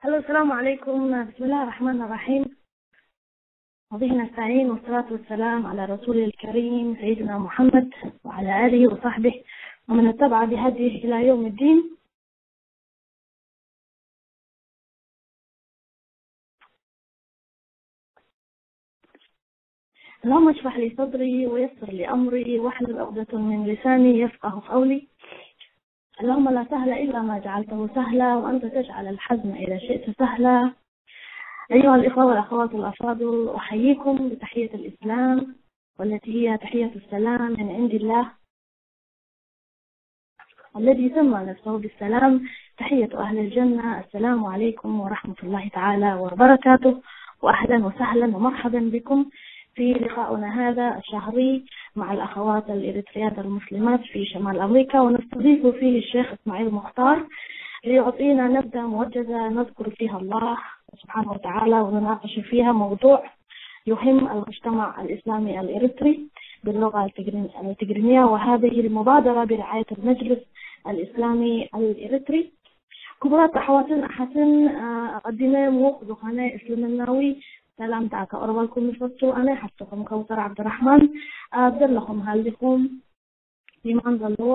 السلام عليكم. بسم الله الرحمن الرحيم. وبه نستعين، والصلاة والسلام على رسول الكريم سيدنا محمد وعلى آله وصحبه ومن اتبع بهديه إلى يوم الدين. اللهم اشرح لي صدري ويسر لي أمري واحلل عقدة من لساني يفقه قولي. اللهم لا سهل إلا ما جعلته سهلا، وأنت تجعل الحزن إذا شئت سهلا. أيها الإخوة والأخوات الأفاضل، أحييكم بتحية الإسلام، والتي هي تحية السلام من عند الله الذي سمى نفسه بالسلام. تحية أهل الجنة، السلام عليكم ورحمة الله تعالى وبركاته، وأهلا وسهلا ومرحبا بكم في لقاؤنا هذا الشهري مع الأخوات الإريتريات المسلمات في شمال أمريكا، ونستضيف فيه الشيخ إسماعيل مختار ليعطينا نبذة موجزة نذكر فيها الله سبحانه وتعالى، ونناقش فيها موضوع يهم المجتمع الإسلامي الإريتري باللغة التجري-، التجرينية. وهذه المبادرة برعاية المجلس الإسلامي الإريتري. ክቡራት ኣሕዋትን ኣሓትን፣ ኣቐዲመ ምዉቕ ዝኾነ እስልምናዊ ሰላምታ ከቕርበልኩም ይፈቱ። ኣነ ሓፍትኹም ከውሰር ዓብድራሕማን፣ ኣብ ዘለኹም ሃሊኹም ኢማን ዘለዎ፣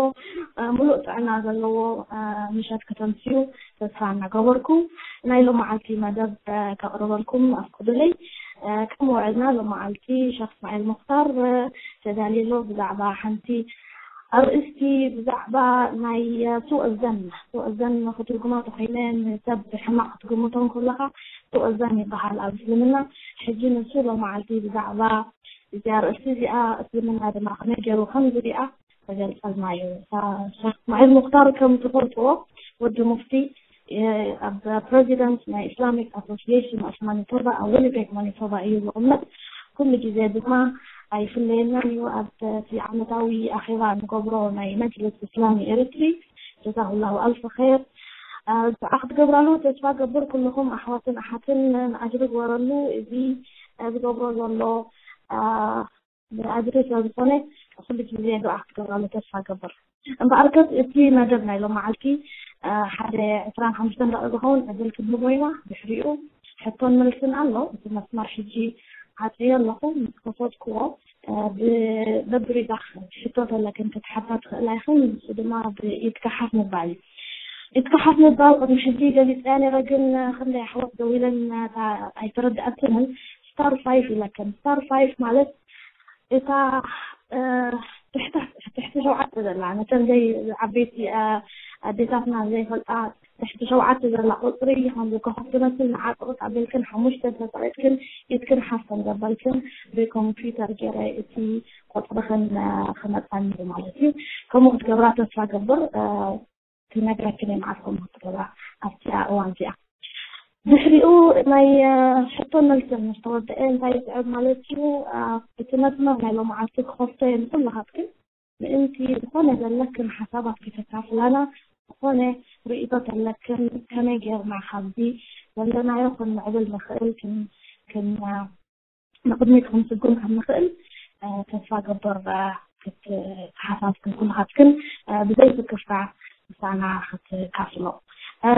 እ፣ ምሉእ ጥዕና ዘለዎ፣ እ፣ ምሸት ከተምስዩ ተስፋ እናገበርኩ፣ ናይ ሎመዓልቲ መደብ፣ እ፣ ከቕርበልኩም ኣፍቅዱለይ። እ፣ ከም ውዕልና ሎመዓልቲ ሸኽ እስማዒል ሙኽታር፣ እ፣ ተዳልየሎ ብዛዕባ ሓንቲ ኣርእስቲ፣ ብዛዕባ ናይ፣ እ፣ ሱእ ዘን፣ ሱእ ዘን ክትርጉማ ተኾይነ ንሰብ ብሕማቕ ክትግምቶ እንከለኻ ሱእ ዘን ይበሃል ኣብ እስልምና። ሕጂ ንሱ ሎመዓልቲ ብዛዕባ እዚኣ ኣርእስቲ እዚኣ እስልምና ድማ ከመይ ገይሩ ከም ዝሪኣ ተገልጸልና እዩ። እታ ሸኽ እስማዒል ሙኽታር ከም ትፈልጥዎ ወዲ ሙፍቲ፣ እ፣ ኣብ ፕረዚደንት ናይ ኢስላሚክ ኣሶሲዬሽን ኦፍ ማኒቶባ ኣብ ዊኒፔግ ማኒቶባ እዩ ዝቕመጥ። ኩሉ ግዜ ድማ ኣይፍለየናን እዩ። ኣብ እቲ ዓመታዊ ኣኼባ እንገብሮ ናይ መጅልስ እስላሚ ኤሪትሪ፣ ጀዛሁላሁ ኣልፍ ኸይር። እ፣ ብኣ ክትገብራሉ ተስፋ ገብር። ኩልኹም ኣሕዋትን ኣሓትን ንኣጅሪ ግበረሉ። እዚ፣ እ፣ ዝገብሮ ዘሎ፣ እ፣ ብኣድሪ ስለ ዝኾነ ኩሉ ግዜ ዱዓ ክትገብራሉ ተስፋ ገብር። እምበኣርከስ እቲ መደብ ናይ ሎመዓልቲ፣ እ፣ ሓደ ዕስራን ሓሙሽተን ደቂቕ ዝኸውን ዕድል ክንህቦ ኢና። ድሕሪኡ ሕቶን መልስን ኣሎ። እቲ መስመር ሕጂ ዓፅዮ ኣለኹ። ምስ ከፈትክዎ፣ እ፣ ብ-፣ በብሪጋ ሕቶ ተለክን ክትሓታ ትኽእላ ኢኽን። ንሱ ድማ ብኢድካ ሓፍ ምባል እዩ። ኢድካ ሓፍ ምባል ቅድሚ ሕጂ ገሊፀያ ነይረ፣ ግን ክንደይ ኣሕዋት ደዊለን እታ ኣይተረድኣትንን። ስታር ፋይፍ ኢለክን። ስታር ፋይፍ ማለት እታ፣ እ፣ ትሕቲ፣ ትሕቲ ሸውዓተ ዘላ፣ ነተን ዘይ-፣ ዓበይቲ፣ እ፣ ኣዴታትና ዘይፈልጣ፣ ትሕቲ ሸውዓተ ዘላ ቁፅሪ ከም ዝከኸፍትነትን ንዓፅሩት ኣቢልክን ሓሙሽተ ተፃቂጥክን ኢድክን ሓፍ ከም ዘበልክን ብኮምፒውተር ገይረ እቲ ቁፅርኽን፣ እ፣ ክመፀኒ እዩ ማለት እዩ። ከምኡ ክትገብራ ተስፋ ገብር። እ፣ ክነግረክን እየ መዓስ ከምኡ ክትገብራ ኣብቲኣ እዋን እዚኣ። ድሕሪኡ ናይ፣ እ፣ ሕቶን መልስን ምስ ተወደአ እንታይ ይስዕብ ማለት እዩ? እ፣ እቲ መስመር ናይ ሎመዓልቲ ክኸፍቶ እየ ንኩላኻትክን። ምእንቲ ዝኾነ ዘለክን ሓሳባት ከተካፍላና፣ ዝኾነ ርእይቶ ተለክን፣ ከመይ ጌርና ካብዚ ዘለናዮ ክንምዕብል ንኽእል፣ ክን-፣ ክን-፣ ንቕድሚት ክንስጉም ከም ንኽእል፣ እ፣ ተስፋ ገብር፣ እ፣ ክት-፣ ተሓሳስክን ኩልኻትክን፣ እ፣ ብዘይ ስክፍታ ምሳና ክትካፍሎ። እ፣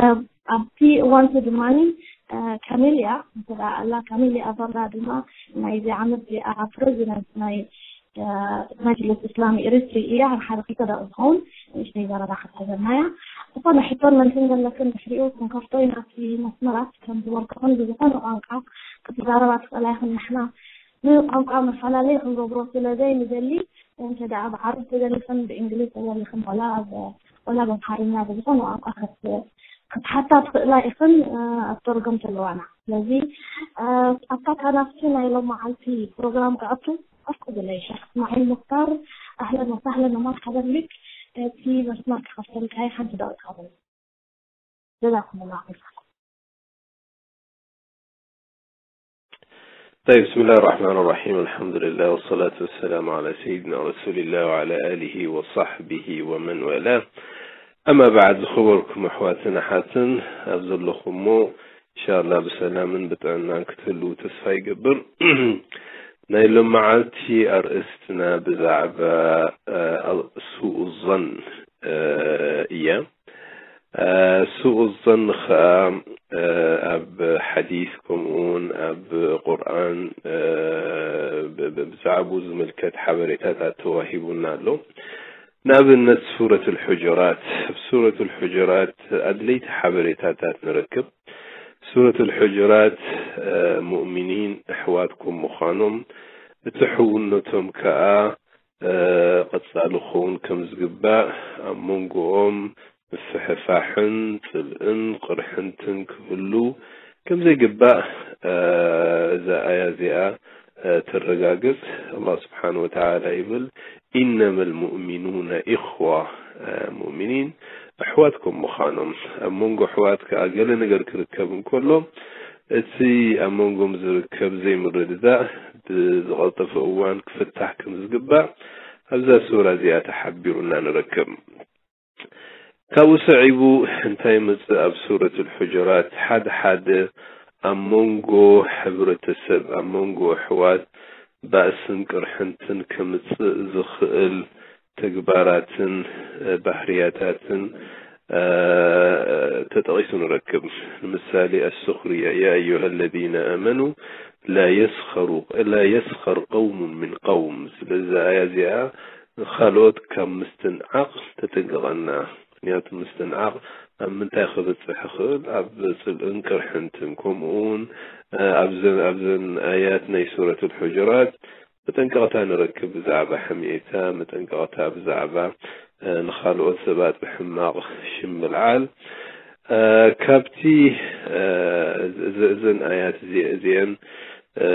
ኣብቲ እዋን እዚ ድማኒ፣ እ፣ ካሜልያ፣ እንተ ደኣ ኣላ፣ ካሜልያ ኣበራ ድማ ናይዚ ዓመት እዚኣ ፕረዚደንት ናይ፣ እ፣ መጅልስ እስላሚ ኤሪትሪ እያ። ንሓደ ክልተ ደቂቕ ዝኸውን ንእሽተይ ዘረባ ክትሕዘና እያ። ዝኾነ ሕቶን መልስን ዘለክን ድሕሪኡ ክንከፍቶ ኢና እቲ መስመራት። ከም ዝበልኩኽን ብዝኾነ ቋንቋ ክትዛረባ ትኽእላ ኢኽን። ንሕና ንቋንቋ መፈላለይ ክንገብሮ ስለ ዘይንደሊ፣ እንተ ደኣ ብዓረብ ተደሊኽን፣ ብእንግሊዝ ተደሊኽን፣ ወላ ኣብ፣ ወላ ብኣምሓርኛ ብዝኾነ ቋንቋ ክት-፣ ክትሓታ ትኽእላ ኢኽን፣ እ፣ ኣተርጎምቲ ኣለዋና። ስለዚ፣ እ፣ ኣብታ ካናፍቲ ናይ ሎመዓልቲ ፕሮግራም ክኣቱ ኣፍቅዱለይ። ሸኽ እስማዒል ሙኽታር፣ ኣህለን ወሳህለን ወመርሓበን ቢክ። እቲ መስመር ክኸፍተልካ እየ፣ ሓንቲ ደቂቃ እውን። ጀዛኩም ላሁ ኸይር። طيب، بسم الله الرحمن الرحيم. الحمد لله والصلاة والسلام على سيدنا رسول الله وعلى آله وصحبه ومن والاه. أما بعد، ዝኸበርኩም ኣሕዋትን ኣሓትን ኣብ ዘለኹሞ፣ ኢንሻኣላህ ብሰላምን ብጥዕናን ክትህልዉ ተስፋ ይገብር። ናይ ሎመዓልቲ ኣርእስትና ብዛዕባ፣ እ፣ ሱኡ ዞን፣ እ፣ እያ። እ፣ ሱኡ ዞን ኸኣ፣ እ፣ ኣብ ሓዲስ፣ ከምኡ እውን ኣብ ቁርኣን፣ እ፣ ብ-፣ ብ-፣ ብዛዕባኡ ዝምልከት ሓበሬታታት ተዋሂቡና ኣሎ። ንኣብነት ሱረቱል ሑጁራት፣ ኣብ ሱረቱል ሑጁራት ኣድለይቲ ሓበሬታታት ንረክብ። ሱረቱል ሑጁራት፣ እ፣ ሙእሚኒን ኣሕዋትኩም ምዃኖም፣ እቲ ሕውነቶም ከኣ፣ እ፣ ቀጻሊ ክኸውን ከም ዝግባእ፣ ኣብ መንጎኦም ምፍሕፋሕን ጽልእን ቅርሕንትን ክህሉ ከም ዘይግባእ፣ እ፣ እዛ ኣያ እዚኣ፣ እ፣ ተረጋግጽ። ኣላህ ስብሓን ወተዓላ ይብል፣ "ኢነመል ሙእሚኑነ ኢኽዋ፣ እ፣ ሙእሚኒን ኣሕዋትኩም ምዃኖም። ኣብ መንጎ ኣሕዋት ከኣ ገለ ነገር ክርከብ እንከሎ፣ እቲ ኣብ መንጎም ዝርከብ ዘይምርድዳእ ብዝቐልጠፈ እዋን ክፍታሕ ከም ዝግባእ ኣብዛ ሱራ እዚኣ ተሓቢሩና ንረክብ። ካብኡ ሰዒቡ እንታይ ይመጽእ? ኣብ ሱረቱል ሑጁራት ሓደ ሓደ ኣብ መንጎ ሕብረተሰብ፣ ኣብ መንጎ ኣሕዋት ባእስን ቅርሕንትን ከምጽእ ዝኽእል ተግባራትን፣ እ፣ ባህርያታትን፣ እ፣ ተጠቒሱ ንረክብ። ንምሳሌ፣ ኣስኽርያ፣ "ያ ኣዩሃ ለዚነ ኣመኑ ላ የስኸሩ፣ ላ የስኸር ቀውሙን ሚን ቀውም።" ስለዚ ኣያ እዚኣ ንኻልኦት ካብ ምስትንዓቕ ተጠንቀቐና። ምኽንያቱ ምስትንዓቕ ኣብ ምንታይ ከብጽሕ ይኽእል? ኣብ ጽልእን ቅርሕንትን። ከምኡ እውን፣ እ፣ ኣብዘን፣ ኣብዘን ኣያት ናይ ሱረቱል ሑጁራት መጠንቀቕታ ንረክብ ብዛዕባ ሕምየታ፣ መጠንቀቕታ ብዛዕባ፣ እ፣ ንኻልኦት ሰባት ብሕማቕ ሽም ምልዓል። እ፣ ካብቲ፣ እ፣ እዚ፣ እዘን ኣያት እዚ-፣ እዚአን፣ እ፣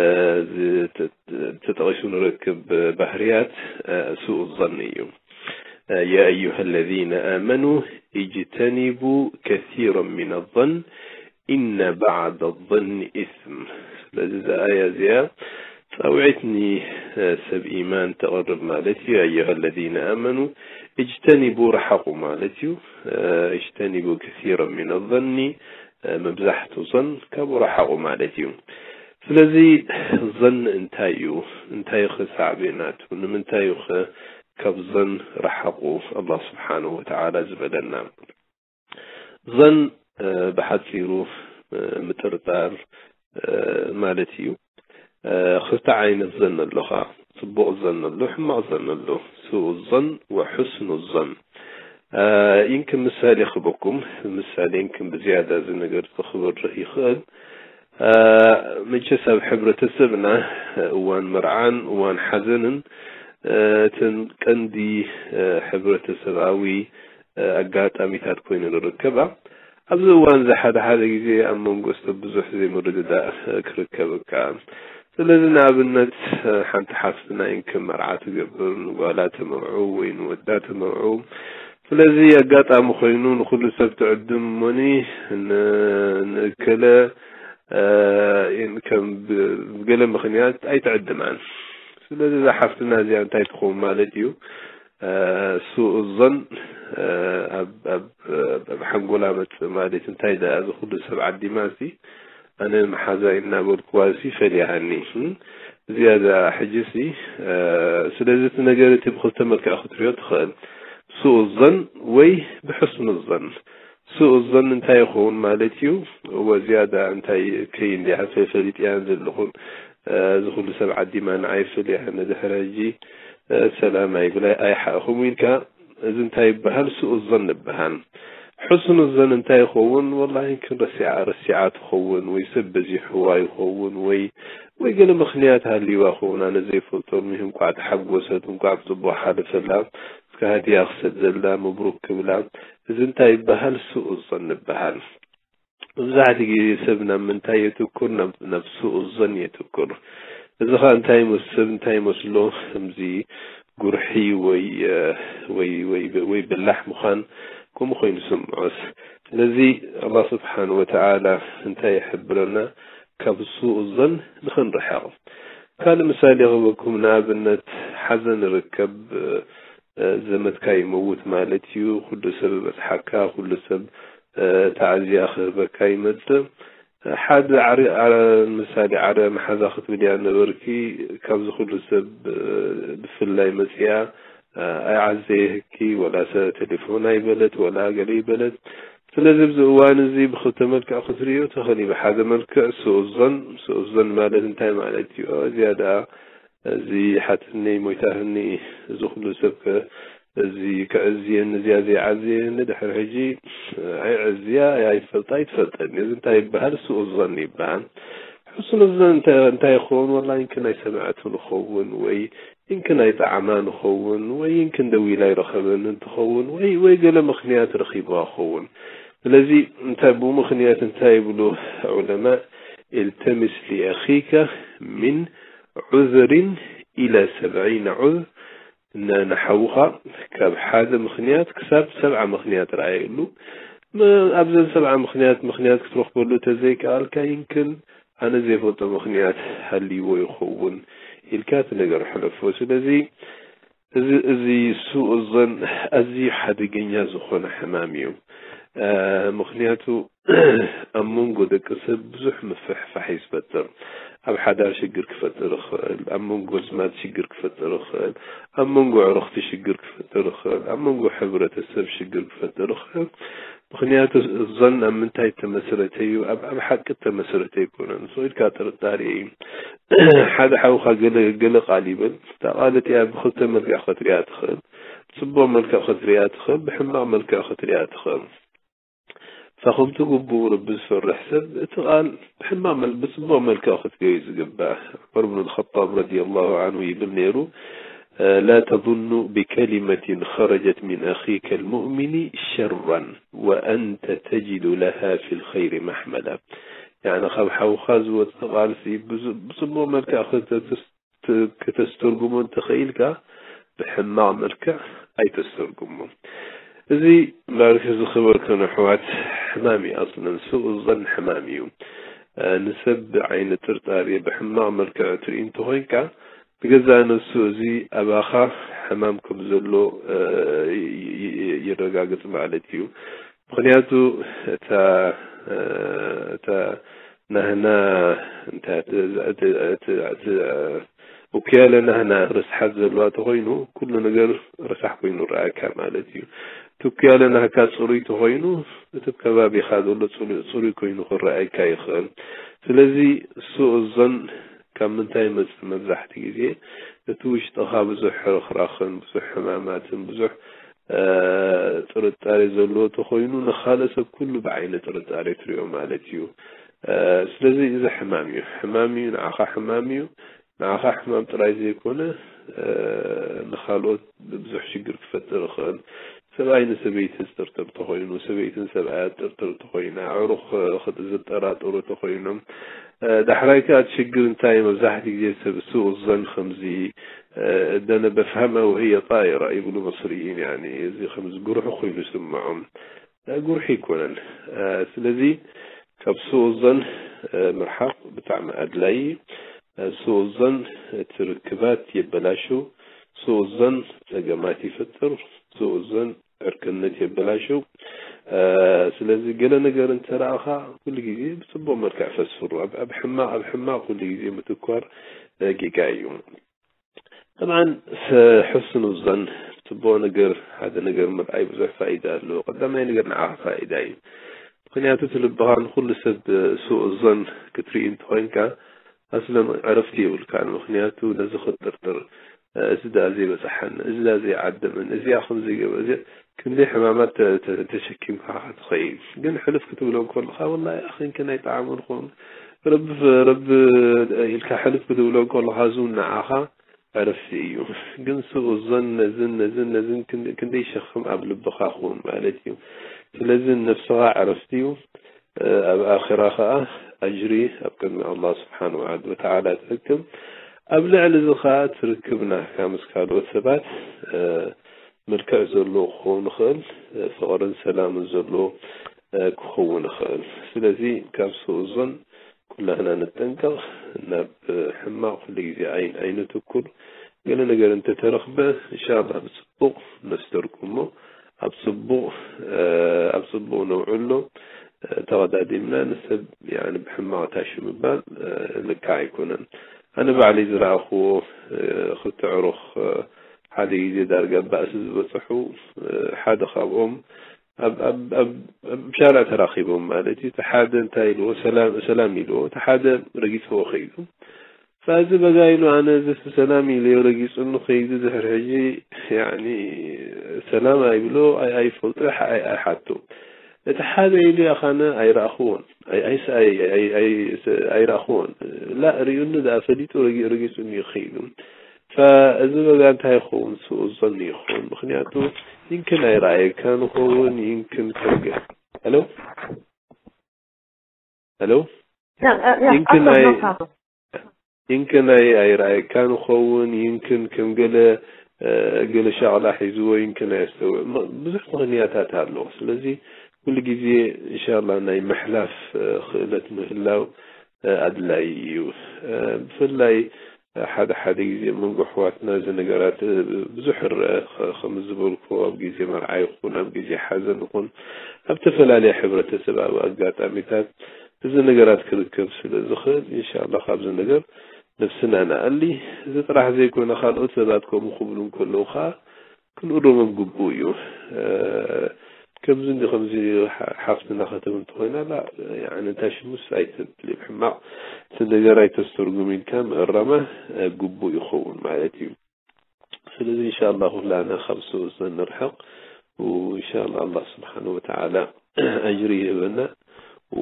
ዝተ-፣ ተጠቒሱ ንረክብ ባህርያት፣ እ፣ ሱእ ظን እዩ። እ፣ ያ ኣዩሃ ለዚነ ኣመኑ ኢጅተኒቡ ከሲራን ሚነ ظን ኢነ ባዕደ ظኒ ኢስም። ስለዚ፣ እዛ ኣያ እዚኣ ጻውዒት ን-፣ ሰብ ኢማን ተቕርብ ማለት እዩ። ኣዩሃ ለዚነ ኣመኑ፣ እጅተኒቡ፣ ረሓቑ ማለት እዩ። እጅተኒቡ ከሲራን ሚነ ظኒ፣ መብዛሕትኡ ظን ካብኡ ረሓቑ ማለት እዩ። ስለዚ፣ ظን እንታይ እዩ? እንታይ ኸ ሳዕቤናቱ? ንምንታይ እዩ ኸ ካብ ظን ረሓቑ ኣላህ ስብሓነሁ ወተዓላ ዝበለና? ظን፣ እ፣ ብሓጺሩ፣ እ፣ ምጥርጣር፣ እ፣ ማለት እዩ። እ፣ ክልተ ዓይነት ظን ኣሎ ኸኣ። ጽቡቕ ظን ኣሎ፣ ሕማቕ ظን ኣሎ። ሱእ ظን ወሑስኑ ظን። እ፣ ይንክን ምሳሌ ክበኩም፣ ምሳሌ ይንክን ብዝያዳ እዚ ነገር እዚ ክበርህ ይኽእል። እ፣ መቸስ ኣብ ሕብረተሰብና እዋን መርዓን እዋን ሓዘንን፣ እ፣ እተን ቀንዲ፣ እ፣ ሕብረተሰብኣዊ፣ እ፣ ኣጋጣሚታት ኮይነን ይርከባ። ኣብዚ እዋን እዚ ሓደ ሓደ ግዜ ኣብ መንጎ ሰብ ብዙሕ ዘይምርድዳእ፣ እ፣ ክርከብ ይከኣል። ስለዚ ንኣብነት፣ እ፣ ሓንቲ ሓፍትና ይንክን መርዓ ትገብር፣ ንጓላ ተመርዑ ወይ ንወዳ ተመርዑ። ስለዚ ኣጋጣሚ ኮይኑ ንኹሉ ሰብ ትዕድም እሞኒ ን-፣ ንእከለ፣ እ፣ ከም ብ-፣ ብገለ ምኽንያት ኣይትዕድማን። ስለዚ እዛ ሓፍትና እዚኣ እንታይ ትኸውን ማለት እዩ? እ፣ ሱእ ظን፣ እ፣ ኣብ፣ ኣብ፣ ኣብ ሓንጎላ መጽእ ማለት እንታይ ደኣ፣ እዚ ኩሉ ሰብ ዓዲማሲ ኣነ መሓዛይ እናበልኩዋሲ ፈሊያኒ። እም? እዚኣ እዛ ሕጂሲ፣ እ፣ ስለዚ እቲ ነገር እቲ ብኽልተ መልክዕ ክትሪኦ ትኽእል። ሱእ ظን ወይ ብሕስኑ ظን። ሱእ ظን እንታይ ይኸውን ማለት እዩ? እወ፣ ዝያዳ እንታይ ከይ እንዲያ ፈሊጥያን ዘለኹን፣ እ፣ እዚ ኩሉ ሰብ ዓዲማ ንዓይ ፈሊያ፣ ንድሕሪ ሕጂ፣ እ፣ ሰላም ኣይብል፣ ኣይሓእኹም ኢልካ፣ እዚ እንታይ ይበሃል? ሱእ ظን ይበሃል። ሕስኑ ظን እንታይ ይኸውን? ወላሂ፣ ክንረሲዓ፣ ረሲዓ ትኸውን፣ ወይ ሰብ በዚሕዋ ይኸውን፣ ወይ፣ ወይ ገለ ምኽንያት ሃልይዋ ይኸውን፣ ኣነ ዘይፈልጦ። ምሂም እንኳዕ ተሓጎሰት፣ እንኳዕ ብጽቡቕ ሓለፈላ፣ እስከ ሃድያ ክሰደላ፣ መብሩክ ክብላ፣ እዚ እንታይ ይበሃል? ሱእ ظን ይበሃል። መብዛሕትኡ ግዜ ሰብ ናብ ምንታይ የትኩር? ናብ፣ ናብ ሱእ ظን የትኩር። እዚ ኸኣ እንታይ ይመስ-፣ ሰብ እንታይ ይመስሎ? ከምዚ ጉርሒ ወይ፣ እ፣ ወይ፣ ወይ፣ ወይ በላሕ ምዃን ከምኡ ኮይኑ ስምዖስ። ስለዚ ኣላህ ስብሓን ወተዓላ እንታይ ይሕብረና? ካብ ሱእ ظን ንኽንርሕቕ። ካልእ ምሳሌ ክህበኩም፣ ንኣብነት ሓዘን ይርከብ፣ እ፣ እ፣ ዘመድካ ይመውት ማለት እዩ። ኩሉ ሰብ ይበጽሓካ፣ ኩሉ ሰብ፣ እ፣ ታዕዝያ ክህበካ ይመጽእ። ሓደ ዓሪ-፣ ዓረ-፣ ምሳሌ ዓረ መሓዛ ክትብል እያ ነበርኪ። ካብዚ ኩሉ ሰብ፣ እ፣ ብፍላይ መጽያ፣ እ፣ ኣይዓዘየህኪ፣ ወላ ሰ-፣ ቴሌፎን ኣይበለት፣ ወላ ገለ ይበለት። ስለዚ ኣብዚ እዋን እዚ ብኽልተ መልክዕ ክትርእዮ ትኽእል እዩ። ብሓደ መልክዕ ሱእ ዞን፣ ሱእ ዞን ማለት እንታይ ማለት እዩ? እዚኣ ደኣ እዚ ሓተኒ ሞይታህኒ፣ እዚ ኩሉ ሰብ ከ እዚ ክዕዝየኒ፣ እዚኣ ዘይዓዝየኒ፣ ድሕሪ ሕጂ ኣይዕዝያ፣ ኣይፈልጣ፣ ኣይትፈልጠኒ። እዚ እንታይ ይበሃል? ሱእ ዞን ይበሃል። ሕሱን ዞን እንታይ፣ እንታይ ይኸውን? ወላ ይንክን ኣይሰምዐትን ይኸውን፣ ወይ ይንክን ኣይጠዓማን ይኸውን፣ ወይ ይንክን ደዊላ ኣይረኸበንን ትኸውን፣ ወይ፣ ወይ ገለ ምኽንያት ረኺብዋ ይኸውን። ስለዚ እንታይ፣ ብኡ ምኽንያት እንታይ ይብሉ ዑለማ? التمس لأخيك من عذر إلى سبعين عذر። ን-፣ ንሓውኻ ካብ ሓደ ምኽንያት ክሳብ ሰብዓ ምኽንያት ረኣየሉ። ም-፣ ኣብዘን ሰብዓ ምኽንያት፣ ምኽንያት ክትረኽበሉ ተዘይከኣልካ፣ ይንክን ኣነ ዘይፈልጦ ምኽንያት ሃልይዎ ይኸውን ኢልካ እቲ ነገር ሕለፎ። ስለዚ እዚ፣ እዚ ሱእ ዞን ኣዝዩ ሓደገኛ ዝኾነ ሕማም እዩ። እ፣ ምኽንያቱ ኣብ መንጎ ደቂ ሰብ ብዙሕ ምፍሕፋሕ እዩ ዝፈጥር። ኣብ ሓዳር ሽግር ክፈጥር ይኽእል፣ ኣብ መንጎ ኣዝማድ ሽግር ክፈጥር ይኽእል፣ ኣብ መንጎ ዕርኽቲ ሽግር ክፈጥር ይኽእል፣ ኣብ መንጎ ሕብረተሰብ ሽግር ክፈጥር ይኽእል። ምኽንያቱ ዞን ኣብ ምንታይ እተመስረተ እዩ? ኣብ፣ ኣብ ሓቂ እተመስረተ ኣይኮነን። ስቕ ኢልካ ጥርጣሬ እዩ። ሓደ ሓውኻ ገለ፣ ገለ ቃል ይብል። እታ ቃል እቲኣ ብኽልተ መልክዕ ክትሪኣ ትኽእል። ብጽቡቕ መልክዕ ክትሪኣ ትኽእል፣ ብሕማቕ መልክዕ ክትሪኣ ትኽእል። ፈኹም ትግብኡ ረቢ ዝፈርሕ ሰብ፣ እቲ ቃል ብሕማቕ መል-፣ ብጽቡቕ መልክዕ ክትሪኦ እዩ ዝግባእ። ዑመር ብን ኸጣብ ረዲየላሁ ዓንሁ ይብል ነይሩ፣ لا تظن بكلمة خرجت من أخيك المؤمن شرا وأنت تجد لها في الخير محملا. ያዕኒ ካብ ሓውኻ ዝወጽእ ቃልሲ ብዝ-፣ ብጽቡቕ መልክዕ ክተ-፣ ክተስተርጉሞ እንተኸኢልካ ብሕማቕ መልክዕ ኣይተስተርጉሞ። እዚ ማለት ዝኽበርክን ኣሕዋት ሕማም እዩ። ኣስለን ሱእ ዞን ሕማም እዩ። እ፣ ንሰብ ብዓይኒ ጥርጣሬ ብሕማቕ መልክዕ ትርኢ እንተኾይንካ ብገዛእ ነሱ እዚ ኣባኻ ሕማም ከም ዘሎ፣ እ፣ ይ-፣ ይ-፣ ይ-፣ የረጋግጽ ማለት እዩ። ምኽንያቱ እታ፣ እ፣ እታ ናህና እንታይ እቲ፣ እቲ፣ እቲ፣ እቲ፣ እ፣ ውክያለ ናህና ርስሓት ዘለዋ ተኾይኑ ኩሉ ነገር ረሳሕ ኮይኑ ረኣካ ማለት እዩ። እቲ ውክያለ ናህካ ጽሩይ ተኾይኑ እቲ ከባቢኻ ዘሎ ጽሉ-፣ ጽሩይ ኮይኑ ክረኣየካ ይኽእል። ስለዚ ሱእ ዞን ካብ ምንታይ ይመጽእ? መብዛሕትኡ ግዜ እቲ ውሽጥኻ ብዙሕ ሕርኽራኽን ብዙሕ ሕማማትን ብዙሕ፣ እ፣ ጥርጣሬ ዘለዎ ተኾይኑ ንኻልእ ሰብ ኩሉ ብዓይኒ ጥርጣሬ ትሪኦ ማለት እዩ። እ፣ ስለዚ እዚ ሕማም እዩ። ሕማም እዩ፣ ንዓኻ ሕማም እዩ። ንዓኻ ሕማም ጥራይ ዘይኮነ፣ እ፣ ንኻልኦት ብዙሕ ሽግር ክፈጥር ይኽእል። ሰብኣይ ንሰበይቲ ዝጥርጥር ተኾይኑ፣ ሰበይቲ ንሰብኣያ ትጥርጥር ተኾይና፣ ኣዕሩኽ ክጥ-፣ ዝጠራጠሩ ተኾይኖም፣ እ፣ ዳሕራይ ከኣ እቲ ሽግር እንታይ እዩ? መብዛሕትኡ ግዜ ሰብ ሱእ ዞን ከምዚ፣ እ፣ ደነ በፍሃመ ወህየ ጣኢራ ይብሉ መስርይን፣ ያኒ እዚ ከምዚ ጉርሒ ኮይኑ ይስምዖም። እ፣ ጉርሒ ኣይኮነን። እ፣ ስለዚ ካብ ሱእ ዞን፣ እ፣ ምርሓቕ ብጣዕሚ ኣድላዪ እዩ። እ፣ ሱእ ዞን እቲ ርክባት የበላሹ፣ ሱእ ዞን ጸገማት ይፈጥር፣ ሱእ ዞን ዕርክነት የበላሹ። እ፣ ስለዚ ገለ ነገር እንተ ረኣኻ ኩሉ ግዜ ብጽቡቕ መልክዕ ፈስፍሩ። ኣብ፣ ኣብ ሕማቕ፣ ኣብ ሕማቕ ኩሉ ግዜ ምትኳር፣ እ፣ ጌጋ እዩ። ጠብዓን፣ ስ-፣ ሕሱን ዞን፣ ጽቡቕ ነገር፣ ሓደ ነገር ምርኣይ ብዙሕ ፋይዳ ኣለዎ። ቀዳማይ ነገር ንዓኻ ፋይዳ እዩ። ምኽንያቱ እቲ ልብኻ ንኹሉ ሰብ ሱእ ዞን ክትርኢ እንተኾይንካ፣ ኣስለን ዕረፍቲ የብልካን። ምኽንያቱ ነዚ ክትጥርጥር፣ እዚ ደኣ ዘይበጽሓኒ፣ እዚ ደኣ ዘይዓደመኒ፣ እዚኣ ከም ዘይገበ-፣ እዚ ክንደይ ሕማማት ተ-፣ ተ-፣ ተሸኪምካ ትኸይድ። ግን ሕልፍ ክትብሎ እንከለኻ፣ ወላሂ ኣኺ እንከ ናይ ጠዓሙ ንኾን፣ ረቢ፣ ረቢ ኢልካ ሕልፍ ክትብሎ እንከለኻ፣ እዚ እውን ንዓኻ ዕረፍቲ እዩ። ግን ሱእ ዞን ነዝን፣ ነዝን፣ ነዝን ክን-፣ ክንደይ ሸኽም ኣብ ልብኻ ክውን ማለት እዩ። ስለዚ ነብስኻ ዕረፍቲ እዩ። ኣብ ኣኺራ ኸኣ ኣጅሪ ኣብ ቅድሚ ኣላህ ስብሓን ወዓድ ወተዓላ ትረክብ። ኣብ ልዕሊ እዚ ኸኣ ትርክብ ናህካ ምስ ካልኦት ሰባት፣ እ፣ መልክዕ ዘለዎ ክኸውን ይኽእል፣ እ፣ ፍቕርን ሰላምን ዘለዎ፣ እ፣ ክኸውን ይኽእል። ስለዚ ካብ ሱእ ዞን ኩላህና ንጠንቀቕ፣ ናብ ሕማቕ ኩሉ ግዜ ኣይ-፣ ኣይንትኩር። ገለ ነገር እንተተረኽበ፣ እንሻላህ ብጽቡቕ ነስተርጉሞ፣ ኣብ ጽቡቕ፣ እ፣ ኣብ ጽቡቕ ነውዕሎ፣ እ፣ ተቐዳዲምና ንሰብ፣ ያኒ፣ ብሕማቕ ታሹ ምባል፣ እ፣ ልክዕ ኣይኮነን። ኣነ ባዕለይ ዝረኣኽዎ፣ እ፣ ክልተ ዕሩኽ፣ እ፣ ሓደ ግዜ ዳርጋ ባእሲ ዝበጽሑ፣ እ፣ ሓደ ካብኦም ኣብ ኣብ ኣብ ኣብ ሻርዕ ተራኺቦም ማለት እዩ። እቲ ሓደ እንታይ ኢልዎ፣ ሰላም ሰላም ኢልዎ፣ እቲ ሓደ ረጊጽዎ ከይዱ። ፈዚ በጋ ኢሉ፣ ኣነ እዚ ሰላም ኢልዮ ረጊጹኒ ከይዱ፣ ድሕሪ ሕጂ ያኒ ሰላም ኣይብሎ፣ ኣይ ኣይፈልጦ፣ ኣይ ኣይሓቶ። እቲ ሓደ ኢሉ ኣኻነ ኣይረኣኽዎን፣ ኣይ ኣይስ ኣይ ኣይ ኣይ ኣይረኣኽዎን። ላ ሪኡኒ ደኣ ፈሊጡ ረጊ ረጊጹኒ እዩ ከይዱ። ፈዚ በጋ እንታይ ይኸውን? ስኡእ ዞን ይኸውን። ምኽንያቱ ይምክን ኣይረኣየካን ይኸውን፣ ይምክን ከም ገ-፣ ሄሎ? ሄሎ? ይምክን ኣይ-፣ ይምክን ኣይ-፣ ኣይረኣየካን ይኸውን፣ ይምክን ከም ገለ፣ እ፣ ገለ ሻቕላ ሒዝዎ፣ ይምክን ኣየስተውዕ-፣ ም-፣ ብዙሕ ምኽንያታት ኣሎ። ስለዚ ኩሉ ግዜ ኢንሻላህ ናይ ምሕላፍ፣ እ፣ ክእለት ምህላው፣ እ፣ ኣድላዪ እዩ። እ፣ ብፍላይ ሓደ ሓደ ግዜ መንጎ ኣሕዋትና እዚ ነገራት፣ እ፣ ብዙሕ ይረአ። ከ-፣ ከም ዝበልኩ ኣብ ግዜ መርዓ ይኹን ኣብ ግዜ ሓዘን ይኹን ኣብ ዝተፈላለየ ሕብረተሰባዊ ኣጋጣሚታት እዚ ነገራት ክርከብ ስለ ዝኽእል፣ ኢንሻላህ ካብዚ ነገር ነብስና ንኣሊ። እዚ ጥራሕ ዘይኮነ ካልኦት ሰባት ከምኡ ክብሉ እንከለዉ ከዓ ክንእርሞም ግቡእ እዩ። እ፣ ከምዚ እንዲ ከምዚ ሓ-፣ ሓፍትና ከተብል እንተኾይና፣ ላ፣ ያኒ፣ እንታይ ሽሙስ ኣይተብሊ፣ ብሕማቕ እቲ ነገር ኣይተስተርጉም ኢልካ ምእራማ፣ እ፣ ግቡእ ይኸውን ማለት እዩ። ስለዚ ኢንሻላህ ኩላና ካብ ስኡእ ንርሕቕ፣ ወኢንሻላህ ኣላህ ስብሓነ ወተዓላ ኣጅሪ ይህበና፣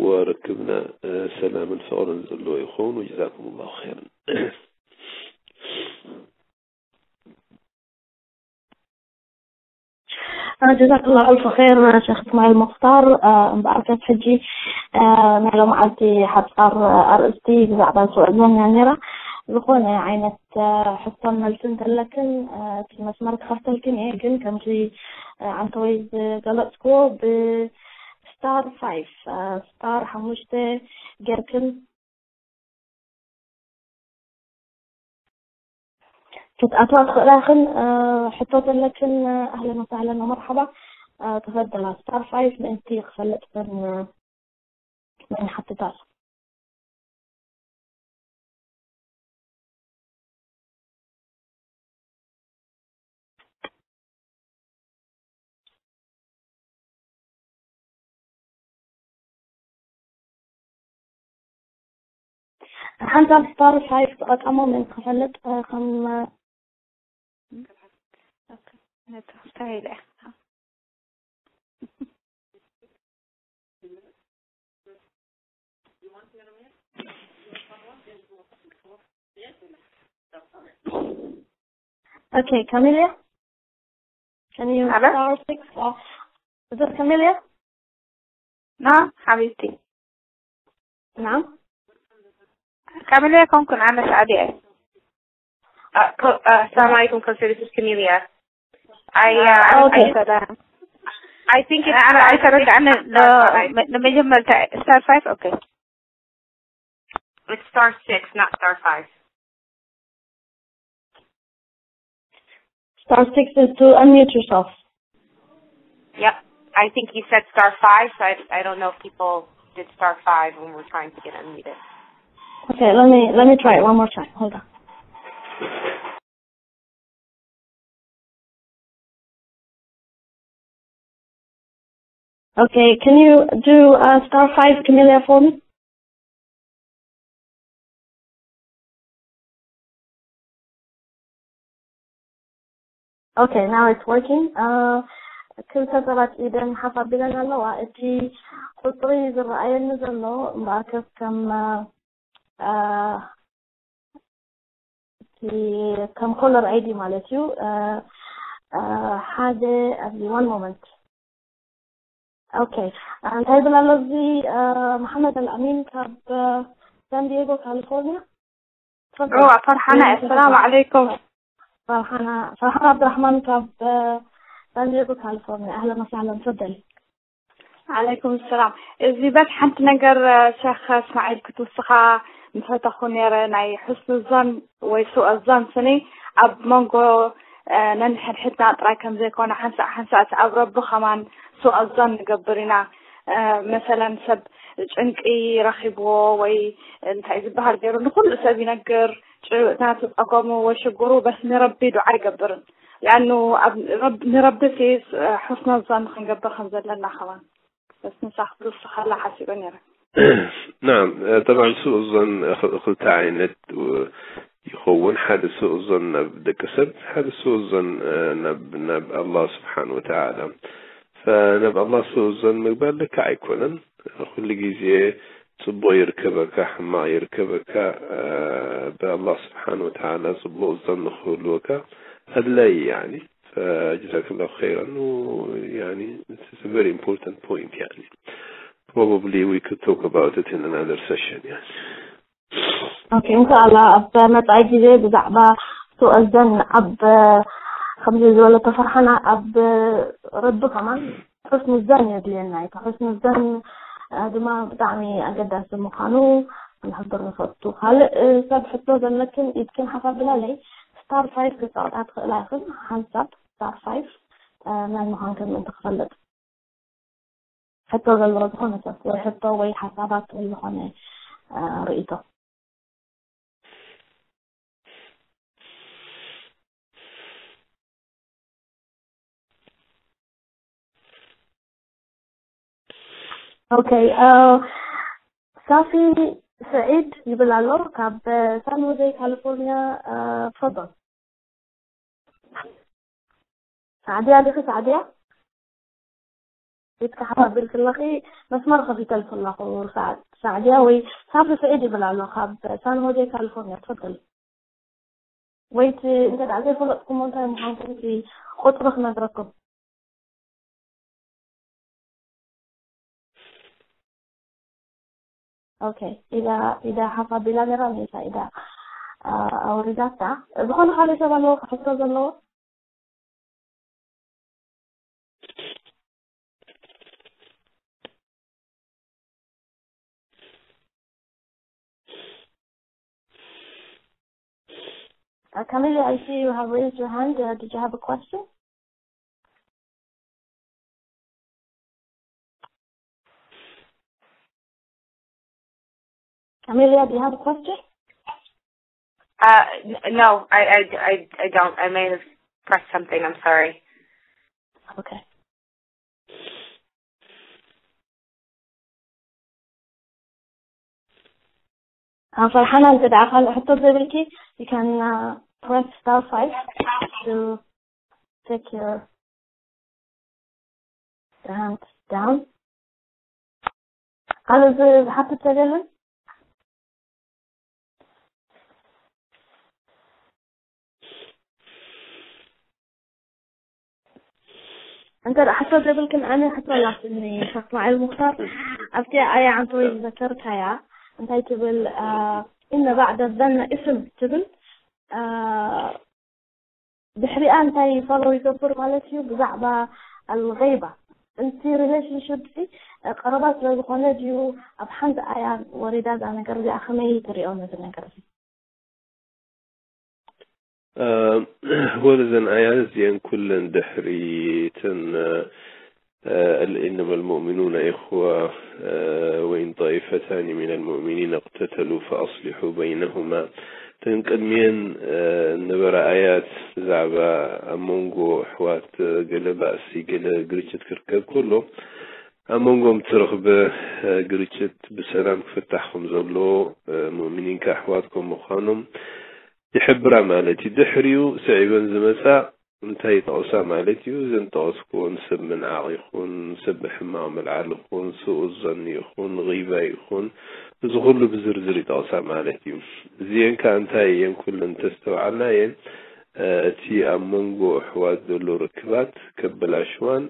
ወርክብና፣ እ፣ ሰላምን ፍቕርን ዘለዎ ይኸውን። ወጀዛኩም ላሁ ኸይረን። ጀዛክላ ኣልፍ ኸይር ሸክ እስማዒል ሙክታር። እምበኣርከስ ሕጂ ናይ ሎመዓልቲ ሓፃር ኣርእስቲ ብዛዕባ ስውዕ ዞን እያ ነይራ። ዝኾነ ዓይነት ሕቶን መልሲ እንተለክን እቲ መስመር ክኸፍተልክን እየ፣ ግን ከምቲ ዓንተወይ ዝገለፅክዎ ብስታር ፋይፍ፣ ስታር ሓሙሽተ ጌርክን ክትኣትዋ ትኽእላ ኢኽን። ሕቶ ዘለክን ኣህለን ወሳህለን ወመርሓባ። ተፈደላ ስታር ፋይፍ ምእንቲ ክፈልጥ ምን ምን ሓትታል። ሓንሳብ ስታር ፋይፍ ተቐጠሞ ምን ክፈልጥ ከም ነታ እንታይ ኢለ Okay, Camelia? Can you Hello? Star six? Uh, is it Camelia? No, حبيبتي. نعم. كاميليا كونكون أنا سعدية. السلام عليكم كونسيلي سيس كاميليا. I, uh, I, okay. I, I think it's أنا عايزة أرد عن ال-، لما يجمع star five. Okay. It's star six, not star five. Star six is to unmute yourself. Yep. I think you said star five, so I, I don't know if people did star five when we're trying to get unmuted. Okay, let me, let me try it one more time. Hold on. Okay, can you do, uh, star five, Camelia, for me? Okay, now it's working. Uh, ክልተ ሰባት ኢደን ሓፍ ኣቢለን ኣለዋ። እቲ ቁፅሪ ዝረኣየኒ ዘሎ እምበኣርከስ ከም፣ uh, uh, እቲ ከም ኮለር ኣይዲ ማለት እዩ። Uh, uh, ሓደ ኣብዚ፣ one moment. Okay. Uh, እንታይ ይብል ኣሎ እዚ? Uh, መሓመድ ኣልኣሚን ካብ፣ uh, ሳን ዲየጎ ካሊፎርኒያ። تفضل. روعة فرحانة. السلام عليكم. فرحانة، فرحانة عبد الرحمن ካብ ሳንዲያጎ ካሊፎርኒያ። ኣህለን ወሳህለን፣ ትፈደሊ። ዓለይኩም ሰላም። እዚ በት ሓንቲ ነገር ሸኽ እስማዒል ክትውስኻ ምፈተኹ ነይረ፣ ናይ ሕስኑ ዞን ወይ ሱእ ዞን ስኒ ኣብ መንጎ ነንሕድሕድና ጥራይ ከም ዘይኮነ ሓንሳእ ሓንሳእ እቲ ኣብ ረቢ ከማን ሱእ ዞን ንገብር ኢና። መሰለን ሰብ ጭንቂ ረኺብዎ ወይ እንታይ ዝበሃል ገይሩ ንኹሉ ሰብ ይነግር፣ ጭ-፣ ናቱ ጸገሙ ወይ ሽግሩ በስ ንረቢ ዱዓ ኣይገብርን። لأنه ንረቢ ሲ ሕስነ ظن ክንገብር ከም ዘለና ከማን በስ ንሳ ክትውስኸላ ሓሲበ ነይረ። نعم. طبعا سوء الظن ክልተ ዓይነት ይኸውን። ሓደ سوء الظن ናብ ደቂ ሰብ፣ ሓደ سوء الظن ናብ ናብ ኣላህ ስብሓን ወተዓላ። فናብ ኣላህ سوء الظن ምግባር ልክዕ ኣይኮነን። ኩሉ ግዜ ጽቡቕ ይርከበካ፣ ሕማቕ ይርከበካ፣ ብኣላህ ስብሓን ወተዓላ ጽቡቕ ظن ክህልወካ ኣድላይ። يعني فجزاك الله خيرا. و يعني it's a very important point. يعني probably we could talk about it in another session. يعني ኦኬ፣ እንሻኣላ ኣብ መጻኢ ግዜ ብዛዕባ سوء الظن ኣብ ከምዚ ዝበለ ተፈርሓና ኣብ ረቢ ከማን ሕስን ظن የድልየና እዩ። ሕስን ظن ድማ ብጣዕሚ ኣገዳሲ ምዃኑ ክንሕብር ንፈቱ። ካልእ ሰብ ሕቶ ዘለክን ኢድክን ሓፍ ኣብላለይ። ስታር ፋይፍ ክትጻወታ ትኽእላ ኢኽን። ሓንሳብ ስታር ፋይፍ መን ምዃንክን ምእንቲ ክፈልጥ። ሕቶ ዘለዎ ዝኾነ ሰብ ወይ ሕቶ ወይ ሓሳባት ወይ ዝኾነ ርእይቶ። Okay. ሳፊ ስዒድ ይብል ኣሎ ካብ ሳን ሆዜ ካሊፎርኒያ። ተፈضل። ሳዕድያ ዲኺ ሳዕድያ? ኢትካ ሓፍ ኣቢልኪ ኣለኺ። መስመር ከፊተልኪ ኣለኹ። ሳዕድያ ወይ ሳፊ ስዒድ ይብል ኣሎ ካብ ሳን ሆዜ ካሊፎርኒያ። ተፈضل። ወይ እቲ እንተ ደኣ ዘይፈለጥኩሞ እንታይ ምዃንኩም እቲ ቁጽሪ ክነግረኩም። ኦኬ፣ ኢዳ ኢዳ ሓፍ ኣቢላ ነራ ሜሳ ኢዳ ኣውሪዳታ። ዝኾነ ካልእ ሰብ ኣለዎ ክሕቶ ዘለዎ? Camille, I see you have raised your hand. Uh, did you have a question? Amelia, do you have a question? Uh, n- no, I, I, I, I don't. I may have pressed something. I'm sorry. Okay. Uh, Farhana, did I have a question? You can uh, press star five to take your hand down. How does it happen to you? أنت راح تفضل كم أنا حتى لكن شخص مع المختار أفتي أي عن طريق ذكرتها. أنت تقول إن بعد الظن إثم تقول ድሕሪኣ እንታይ ፎሎ ይገብር ማለት እዩ ብዛዕባ ኣልገይባ። እቲ ሪሌሽንሽፕ ሲ ቀረባ ስለ ዝኾነ ድዩ ኣብ ሓንቲ ኣያ ወሪዳ እዛ ነገር እዚኣ ከመይ ትሪኦ ነዚ ነገር እዚ? ወል እዘን ኣያት እዚአን ኩለን ድሕሪ እተን الإنما المؤمنون إخوة وإن طائفتان من المؤمنين اقتتلوا فأصلحوا بينهما. እተን ቅድሚየን ነበረ ኣያት ብዛዕባ ኣብ መንጎ ኣሕዋት ገለ ባእሲ ገለ ግርጭት ክርከብ ከሎ ኣብ መንጎም ትረኽበ ግርጭት ብሰላም ክፍታሕ ከም ዘሎ ሙእሚኒን ከኣሕዋት ከም ምዃኖም ይሕብራ ማለት እዩ። ድሕሪኡ ስዒበን ዝመጻ እንታይ ይጠቕሳ ማለት እዩ? እዘን ጠቐስክወን ሰብ ምንዓቕ ይኹን፣ ሰብ ብሕማቕ ምልዓል ይኹን፣ ስኡእ ዞኒ ይኹን፣ ጊባ ይኹን፣ እዚ ኩሉ ብዝርዝር ይጠቕሳ ማለት እዩ። እዚኤን ከኣ እንታይ እየን? ኩለን እንተስተውዓልናየን እቲ ኣብ መንጎ ኣሕዋት ዘሎ ርክባት ከበላሽዋን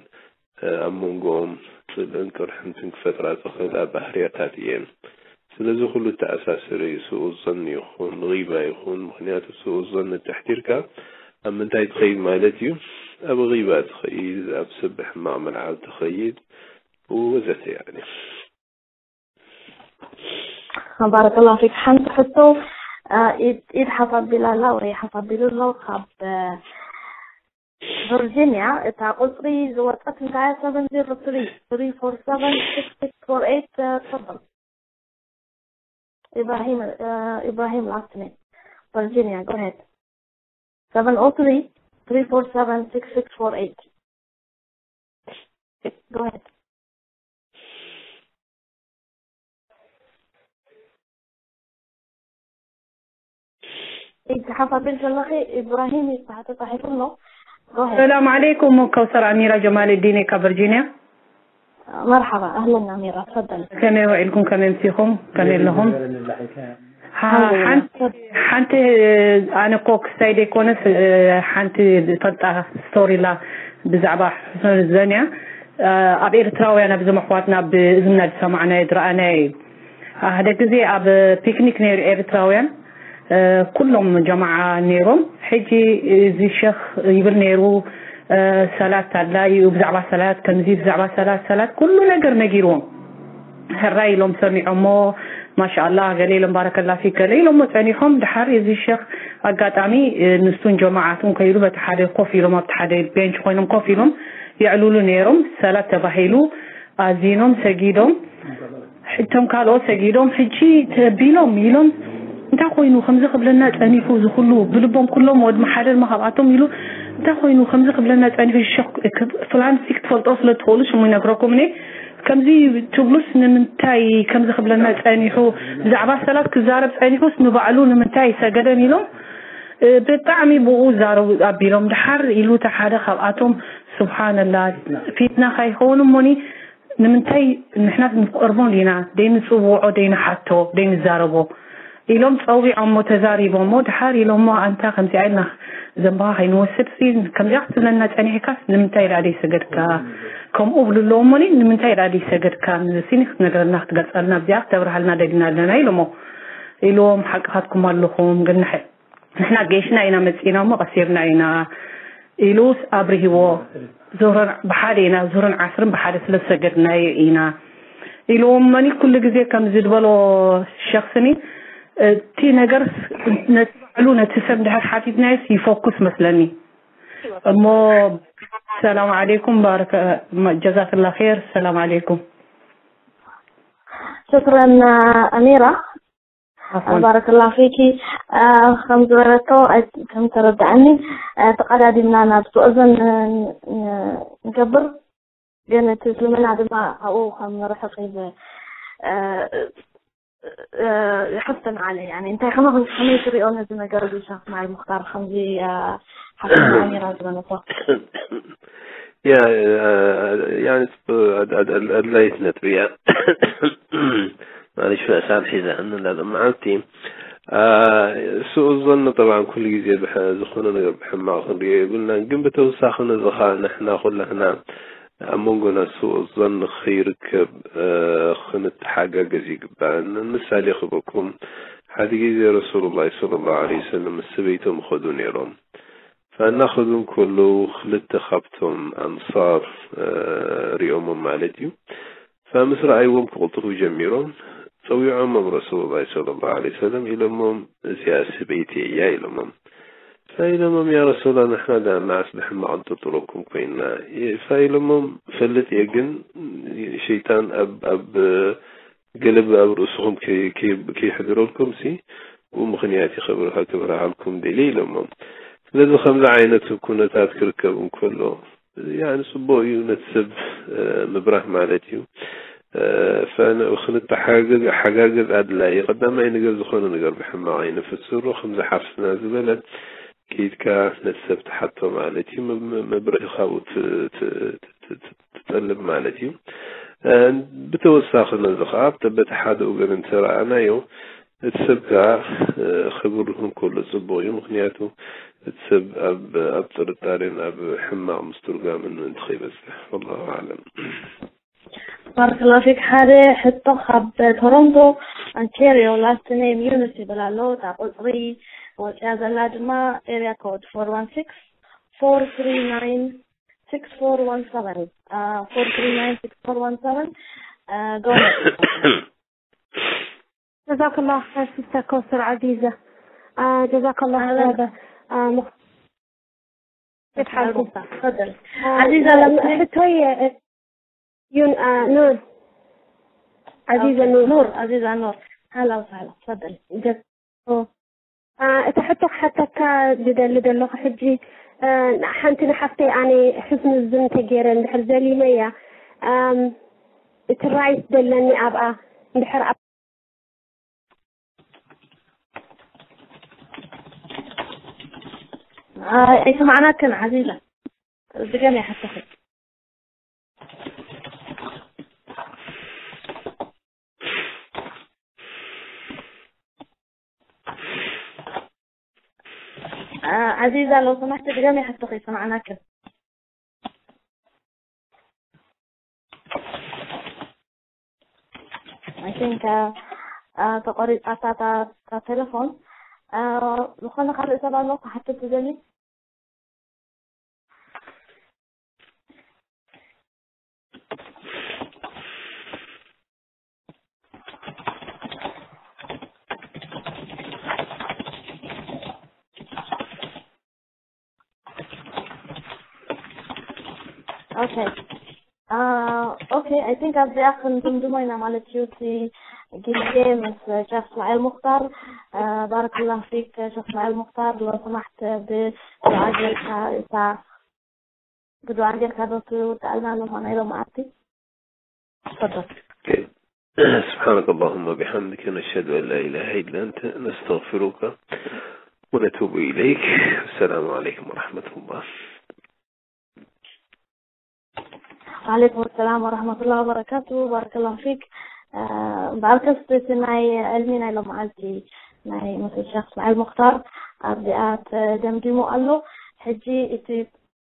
ኣብ መንጎኦም ጽልእን ቅርሕንትን ክፈጥራ ዝኽእላ ባህርያታት እየን። ስለዚ ኩሉ ተኣሳስር እዩ። ስኡእ ዞን ይኹን ጊባ ይኹን፣ ምኽንያቱ ስኡእ ዞን እንተሕዲርካ ኣብ ምንታይ ትኸይድ ማለት እዩ? ኣብ ጊባ ትኸይድ፣ ኣብ ሰብ ብሕማቕ ምልዓል ትኸይድ ወዘተ። ያኒ ባረከላሁ ፊክ። ሓንቲ ሕቶ ኢድ ሓፍ ኣቢላ ኣላ ወይ ሓፍ ኣቢሉ ኣሎ ካብ ቨርጂኒያ። እታ ቁፅሪ ዝወፀት እንታይ እያ? ሰቨን ዜሮ ትሪ ትሪ ፎር ሰቨን ሲክስ ሲክስ ፎር ኤይት። ተፈል ኢብራሂም ኢብራሂም ላስት ኔም ቨርጂኒያ። Go ahead. Seven oh three. three four seven six six four eight. Go ahead. إيه، حفظ الجماعي إبراهيم يتحدث صحيح ولا؟ Go ahead. السلام عليكم، كوثر أميرة جمال الدين كفرجينيا. مرحبا، أهلا أميرة، تفضلي. ከመይ ውዒልኩም? ከመይ ምሲኹም? ከመይ ኣለኹም? ሓንቲ ኣነ እኮ ክሳይ ደይኮነስ ሓንቲ ፈልጣ ስቶሪላ ብዛዕባ ሕሰን ዘንያ ኣብ ኤርትራውያን ኣብዞም ኣሕዋትና ብእዝና ዝሰማዕናዮ ዝረኣናዮ እዩ። ሓደ ግዜ ኣብ ፒክኒክ ነይሩ ኤርትራውያን ኩሎም ጀማዓ ነይሮም። ሕጂ እዚ ሸኽ ይብል ነይሩ ሰላት ኣላ እዩ፣ ብዛዕባ ሰላት ከምዚ፣ ብዛዕባ ሰላት ሰላት ኩሉ ነገር ነጊርዎም። ሕራይ ኢሎም ሰሚዖሞ። ማሻኣላ ገለ ኢሎም ባረከላ ፊክ ገለ ኢሎሞ ጸኒሖም። ድሓር እዚ ሸኽ ኣጋጣሚ ንሱን ጀማዓቱን ከይሉ በቲ ሓደ ኮፍ ኢሎም ኣብቲ ሓደ ቤንች ኮይኖም ኮፍ ኢሎም የዕሉሉ ነይሮም። ሰላት ተባሂሉ ኣዚኖም ሰጊዶም። ሕቶም ካልኦት ሰጊዶም ሕጂ ተቢሎም ኢሎም እንታይ ኮይኑ ከምዚ ክብለና ጸኒሑ ዝኩሉ ብልቦም ኩሎም ወድ መሓደር መካብኣቶም ኢሉ እንታይ ኮይኑ ከምዚ ክብለና ጸኒሑ ሸኽ ፍላን ሲክ ትፈልጦ ስለ ትኽእሉ ሽሙ ይነግረኩም እኔ ከምዚ ትብሉስ ንምንታይ ከምዚ ክብለና ጸኒሑ ብዛዕባ ሰላት ክዛረብ ጸኒሑስ ንባዕሉ ንምንታይ ሰገደን ኢሎም ብጣዕሚ ብኡ ዛረቡ ኣቢሎም ድሓር ኢሉ እቲ ሓደ ካብኣቶም ስብሓንላ ፊትና ካይኸውን እሞኒ ንምንታይ ንሕና ንቀርቦ ኢና ደይንፅውዖ ደይንሓቶ ደይንዛረቦ ኢሎም ፀዊዖሞ ተዛሪቦሞ ድሓር ኢሎሞ ኣንታ ከምዚኣ ኢልና ዘንባኻ ከይንወስድ ሲ ከምዚኣ ክትብለና ፀኒሕካስ ንምንታይ ደኣ ደይሰገድካ ከምኡ ብሉ ኣለዎ እሞኒ ንምንታይ ደኣ ደይሰገድካ ንሲ ክትነግረና ክትገልፀልና ኣብዚኣ ክተብርሃልና ደሊና ኣለና ኢሎሞ ኢልዎም ሓቅኻትኩም ኣለኹም ግን ንሕ- ንሕና ገይሽና ኢና መፂና እሞ ቀሲርና ኢና ኢሉስ ኣብርሂዎ ዙህርን ብሓደ ኢና ዙህርን ዓስርን ብሓደ ስለ ዝሰገድናዮ ኢና ኢልዎም መኒ ኩሉ ግዜ ከም ዝድበሎ ሸኽስኒ እቲ ነገር ነቲ ባዕሉ ነቲ ሰብ ድሕር ሓቲትናዮስ ይፎኩስ መስለኒ እሞ ሰላም ዓለይኩም ባረከ ጀዛክላ ር ሰላም ዓለይኩም شكرا أميرة عفوا. بارك الله فيك. ከም ዝበለቶ ከም ተረዳእኒ ተቐዳዲምና ናብ ሱእዘን ንገብር ግን እቲ እስልምና ድማ ኣብኡ ከም ርሕቕ ይሕፍተን ዓለ ያኒ እንታይ ከማኹም ከመይ ትሪኦ ነዚ ነገር እዚ ሻፍ ማይ ሙክታር ከምዚ ሓፍትና ኣሚራ ዝበለቶ ያ ያኒ ኣድላይት ነጥቢ እያ ማለሽ ፈእሳብ ሒዛ እንላ መዓልቲ ስኡ ዞን ጠብዓን ኩሉ ግዜ ዝኾነ ነገር ብሕማቕ ክንሪኦ የብልናን ግን ብተወሳኺ ነዚ ኸዓ ንሕና ኩላህና ኣብ መንጎና ስኡ ዞን ንኸይርከብ ክንተሓጋገዝ ይግባእ ምሳሌ ክበኩም ሓደ ግዜ ረሱሉላህ صلى الله عليه وسلم ምስ ሰበይቶም ይኸዱ ነይሮም فእናኸዱ እንከለዉ ክልተ ካብቶም ኣንሳር ሪኦሞም ማለት እዩ فምስ ረኣይዎም ክቕልጥፉ ጀሚሮም ጸዊዖሞም ረሱሉላህ صلى الله عليه وسلم ኢሎሞም እዚኣ ሰበይቲ እያ ኢሎሞም فኢሎሞም ያ ረሱላ ንሕና ዳ መዓስ ብሕማቕ ንጥርጥረኩም ኮይንና فኢሎሞም ፈልጥ እየ ግን ሸይጣን ኣብ ኣብ ገለብ ኣብ ርእስኹም ከይሕድረልኩም ሲ ብኡ ምኽንያት እዩ ክብርሃልኩም ደልየ ኢሎሞም። ስለዚ ከምዚ ዓይነት ኩነታት ክርከብ እንከሎ ያኒ ጽቡቕ እዩ ነቲ ሰብ ምብራህ ማለት እዩ። ክንተሓጋገዝ ሓጋገዝ ኣድላይ እዩ። ቀዳማይ ነገር ዝኾነ ነገር ብሕማቕ ኣይንፍስሮ። ከምዚ ሓፍትና ዝበለት ኪድካ ነቲ ሰብ ትሓቶ ማለት እዩ። መብርሂ ካብኡ ትጠልብ ማለት እዩ። ብተወሳኺ ነዚ ከዓ በቲ ሓደ ወገን እንተረኣናዮ እቲ ሰብ ከዓ ክብርህ እንከሎ ፅቡቅ እዩ። ምክንያቱ እቲ ሰብ ኣብ ጥርጣሬን ኣብ ሕማቅ ምስትርጓምን ምእንቲ ከይበፅሕ። ወላሁ ኣዕለም። ባረከላሁ ፊክ። ሓደ ሕቶ ካብ ቶሮንቶ ኦንታሪዮ last name ዩኑስ ይብል ኣሎ። እታ ቁፅሪ ወፅያ ዘላ ድማ area code four one six four three nine six four one seven. Four three nine six four one seven. Go ahead. ጀዛከላሁ ኸይር ሲስተር ከውሰር ዓዚዘ። ጀዛከላሁ ኸይር። كيف حالكم؟ تفضل. عزيزة لما حتوي يون نور عزيزة نور نور عزيزة نور. هلا وسهلا، تفضلي. እታ ሕቶ ክሓተካ ዝደሊ ዘለኹ ሕጂ ሓንቲ ንሓፍተይ ኣነ ሕፍንዝን ተገይረ እንድሕር ዘሊመያ እቲ ራይት ዘለኒ ኣብኣ እንድሕር ኣይሰማዕናክን ዓዚዛ። ድገም ይሓተኺ። ዓዚዛ ለው ሰማሕቲ ድገም ይሓተኺ። ሰማዕናክን። I think ተቆሪጻታ እታ ቴሌፎን። ዝኾነ ካልእ ሰብ ኣሎ ክሓትት ዝደሊ? Okay. Uh, okay, I think ኣብዚኣ ክንድምድሞ ኢና ማለት እዩ። እቲ ግዜ ምስ ሸኽ እስማዒል ሙኽታር። ባረከላሁ ፊክ ሸኽ እስማዒል ሙኽታር። ሎ ሰማሕት ብዱዓ ጌርካ እታ ብዱዓ ጌርካ ዶ ትውድኣልና ኣሎ ምዃና ኢሎም መዓልቲ? تفضل. سبحانك اللهم وبحمدك، نشهد أن لا إله إلا أنت، نستغفرك ونتوب إليك. السلام عليكم ورحمة الله. وعليكم السلام ورحمة الله وبركاته. بارك الله فيك. በዓል ከስቲ ናይ ዕልሚ ናይ ሎማዓንቲ ናይ መሰል ሸክ እስማዒል ሙክታር ኣብዚኣ ተደምዲሙ ኣሎ። ሕጂ እቲ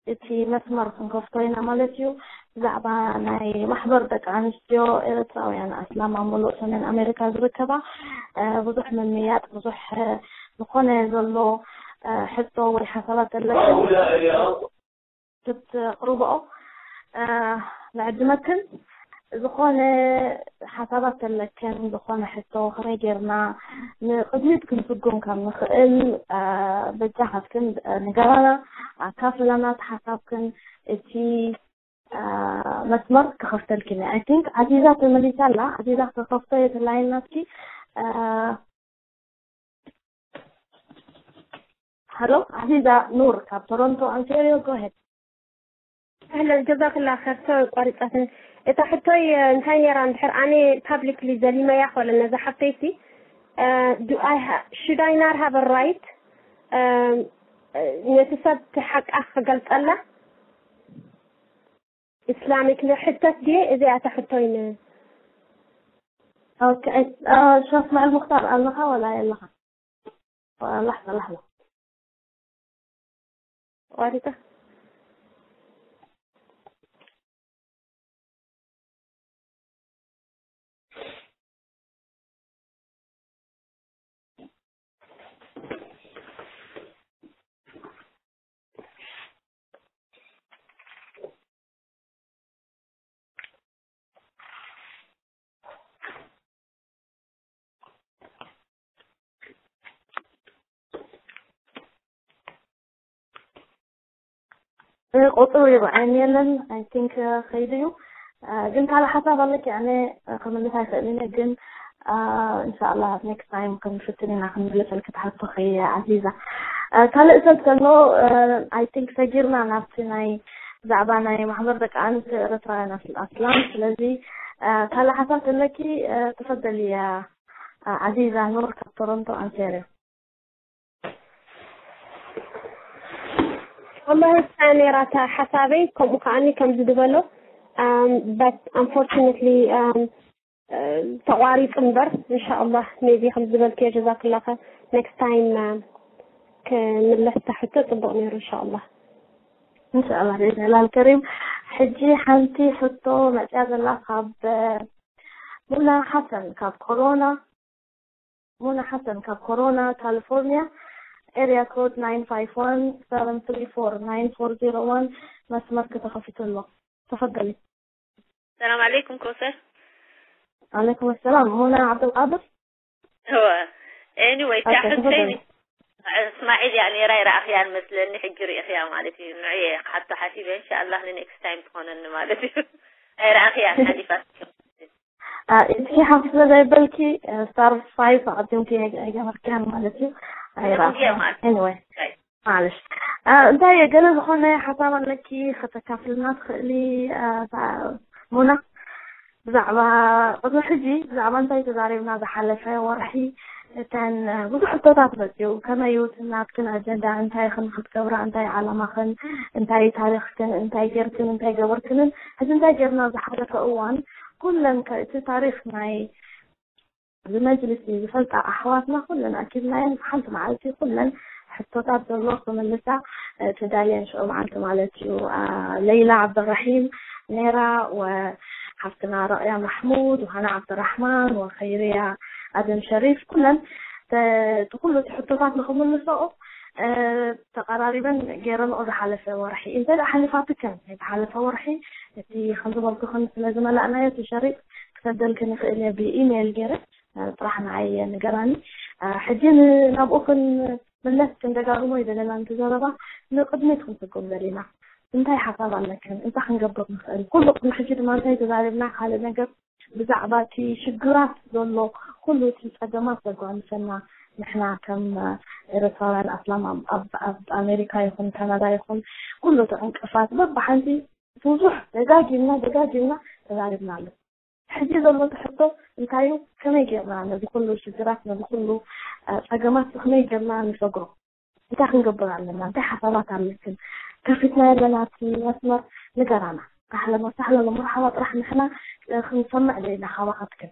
እቲ መስመር ክንከፍቶ ኢና ማለት እዩ። ብዛዕባ ናይ ማሕበር ደቂ ኣንስትዮ ኤርትራውያን ኣስላም ኣብ ሙሉእ ሰሜን ኣሜሪካ ዝርከባ ብዙሕ ምምያጥ ብዙሕ ዝኾነ ዘሎ ሕቶ ወይ ሓሳባት ዘለኩም ክትቕርብኦ ንዕድመክን። ዝኾነ ሓሳባት ተለክን ዝኾነ ሕቶ ከመይ ጌርና ንቕድሚት ክንስጉም ከም ንኽእል በጃኻትክን ንገራና ኣካፍላና እቲ ሓሳብክን። እቲ መስመር ክኸፍተልክን እየ። I think ዓዚዛ ተመሊሳ ኣላ። ዓዚዛ ክኸፍቶ እየ ተላይናትኪ። ሃሎ ዓዚዛ ኑር ካብ ቶሮንቶ ኣንቴርዮ። Go ahead. ኣህለን ጀዛክላ ከርቶ ቋሪጻትን እታ ሕቶይ እንታይ ነራ እንድሕር ኣነ ፓብሊክሊ ዘሊመያ ኮለ ነዛ ሓፍተይሲ do I ha- should I not have a right ነቲ ሰብ ሓቃ ክገልጸላ ኢስላሚክ ሕተት ድየ እዚኣ እታ ሕቶይ ን ኦኬ ሸፍ መዓል ሙክታር ኣለኻ ወላ የለኻ? ላሕظة ላሕظة ቋሪጣ ቁፅሩ ይረኣየኒ የለን። I think ከይዱ እዩ። ግን ካልእ ሓሳብ ኣለኪ? ኣነ ክምልስ ኣይክእልን እየ፣ ግን እንሻላ next time ክንፍትን ኢና ክንምልሰልኪ ትሓቶኺ ዓዚዛ። ካልእ ሰብ ከሎ I think ሰጊርና ናብቲ ናይ ብዛዕባ ናይ ማሕበር ደቂ ኣንስትዮ ኤርትራውያን ኣስላም። ስለዚ ካልእ ሓሳብ ከለኪ ተፈደሊ እያ። ዓዚዛ ኑር ካብ ቶሮንቶ ኣንቴርዮ። والله እሳ ነይራ እታ ሓሳበይ ከምኡ ከዓኒ ከምዚ ዝበሎ but unfortunately ተቋሪፁ እምበር እንሻኣላህ maybe ከምዚ ዝበልክዮ ጀዛክላኸ next time ክምለስ እታ ሕቶ ፅቡቕ ነይሩ እንሻኣላህ። እንሻኣላህ ብኢዝኒላህ ኣልከሪም። ሕጂ ሓንቲ ሕቶ መፅያ ዘላ ካብ ሙና ሓሰን ካብ ኮሮና ሙና ሓሰን ካብ ኮሮና ካሊፎርኒያ area code nine five one seven three four nine four zero one መስመር ተኸፊቱ ኣሎ። ተፈደሊ። ሰላም ዓለይኩም ኮሰር። ዓለይኩም ሰላም ሙና ዓብዱልቃድር። እወ anyway እታ ሕቶይ እስማዒል እያ ነይራ ኣይረኣኽያን መስለኒ ሕጂ ርኢኽያ ማለት እዩ። ንዕየ ክሓቶ ሓሲበ እንሻኣላህ ን next time ትኾነኒ ማለት እዩ። ኣይረኣኽያን ሓሊፋ እስኪ ሓፍ ስለ ዘይበልኪ star five ኣቐዲምኪ ኣይገበርክያን ማለት እዩ። ኣይረኣኽያን። Anyway ማለሽ እንታይ ገለ ዝኾነ ሓሳብ ኣለኪ ከተካፍልና ትኽእሊ? ሙና፣ ብዛዕባ ቅድሚ ሕጂ ብዛዕባ እንታይ ተዛሪብና ዝሓለፈ ወርሒ፣ እተን ብዙሕ ሕቶታት መፅኡ፣ ከመይ እዩ ናትክን ኣጀንዳ፣ እንታይ ኽን ክትገብራ፣ እንታይ ዓላማኽን፣ እንታይ ታሪኽክን፣ እንታይ ጌርክን፣ እንታይ ገበርክንን፣ ሕዚ እንታይ ጌርና ዝሓለፈ እዋን፣ ኩለን እቲ ታሪኽ ናይ እዚ መጅልስ ዝፈልጣ ኣሕዋትና ኩለን ኣኪብናየን ሓንቲ መዓልቲ ኩለን ሕቶታት ዘሎ ክምልሳ ተዳልየን ሽዑ መዓልቲ ማለት እዩ። ለይላ ዓብደራሒም ነይራ፣ ወሓፍትና ረቕያ ማሕሙድ፣ ወሃና ዓብደራሕማን፣ ወኸይርያ ኣደም ሸሪፍ፣ ኩለን እቲ ኩሉ እቲ ሕቶታት ንክምልሰኦ ተቐራሪበን ገይረንኦ ዝሓለፈ ወርሒ። እንተ ደኣ ሓሊፋትከን ናይ ዝሓለፈ ወርሒ እቲ ከምዝበልኩኽን ስለ ዝመላእናዮ እቲ ሸሪጥ ክሰደልክን ይኽእል እየ ብኢሜይል ገይረ ጥራሕ ንዓይ ንገራኒ። ሕጂ ናብኡኽን መለስ ክንደጋግሞ ይደለና፣ ነቲ ዘረባ ንቕድሚት ክንስጉም ደሊና። እንታይ ሓሳብ ኣለክን? እንታይ ክንገብር ንኽእል? ኩሉ ቅድሚ ሕጂ ድማ እንታይ ተዛሪብና? ካልእ ነገር ብዛዕባ እቲ ሽግራት ዘሎ ኩሉ እቲ ጸገማት ዘጓንፈና ንሕና ከም ኤርትራውያን ኣስላም ኣብ ኣሜሪካ ይኹን ካናዳ ይኹን ኩሉ እቲ ዕንቅፋት በብሓንቲ ብዙሕ ደጋጊምና ደጋጊምና ተዛሪብና ኣሎ። ሕጂ ዘሎ እቲ ሕቶ እንታይ እዩ? ከመይ ጌርና ነዚ ኩሉ ሽግራት፣ ነዚ ኩሉ ጸገማት ከመይ ጌርና ንሰግሮ? እንታይ ክንገብር ኣለና? እንታይ ሓሳባት ኣለክን? ከፊትና ኣለና እቲ መስመር፣ ንገራና። ኣህለን ወሳህለን ወመርሓባ፣ ጥራሕ ንሕና ክንሰምዕ ደሊና ካባኻትክን።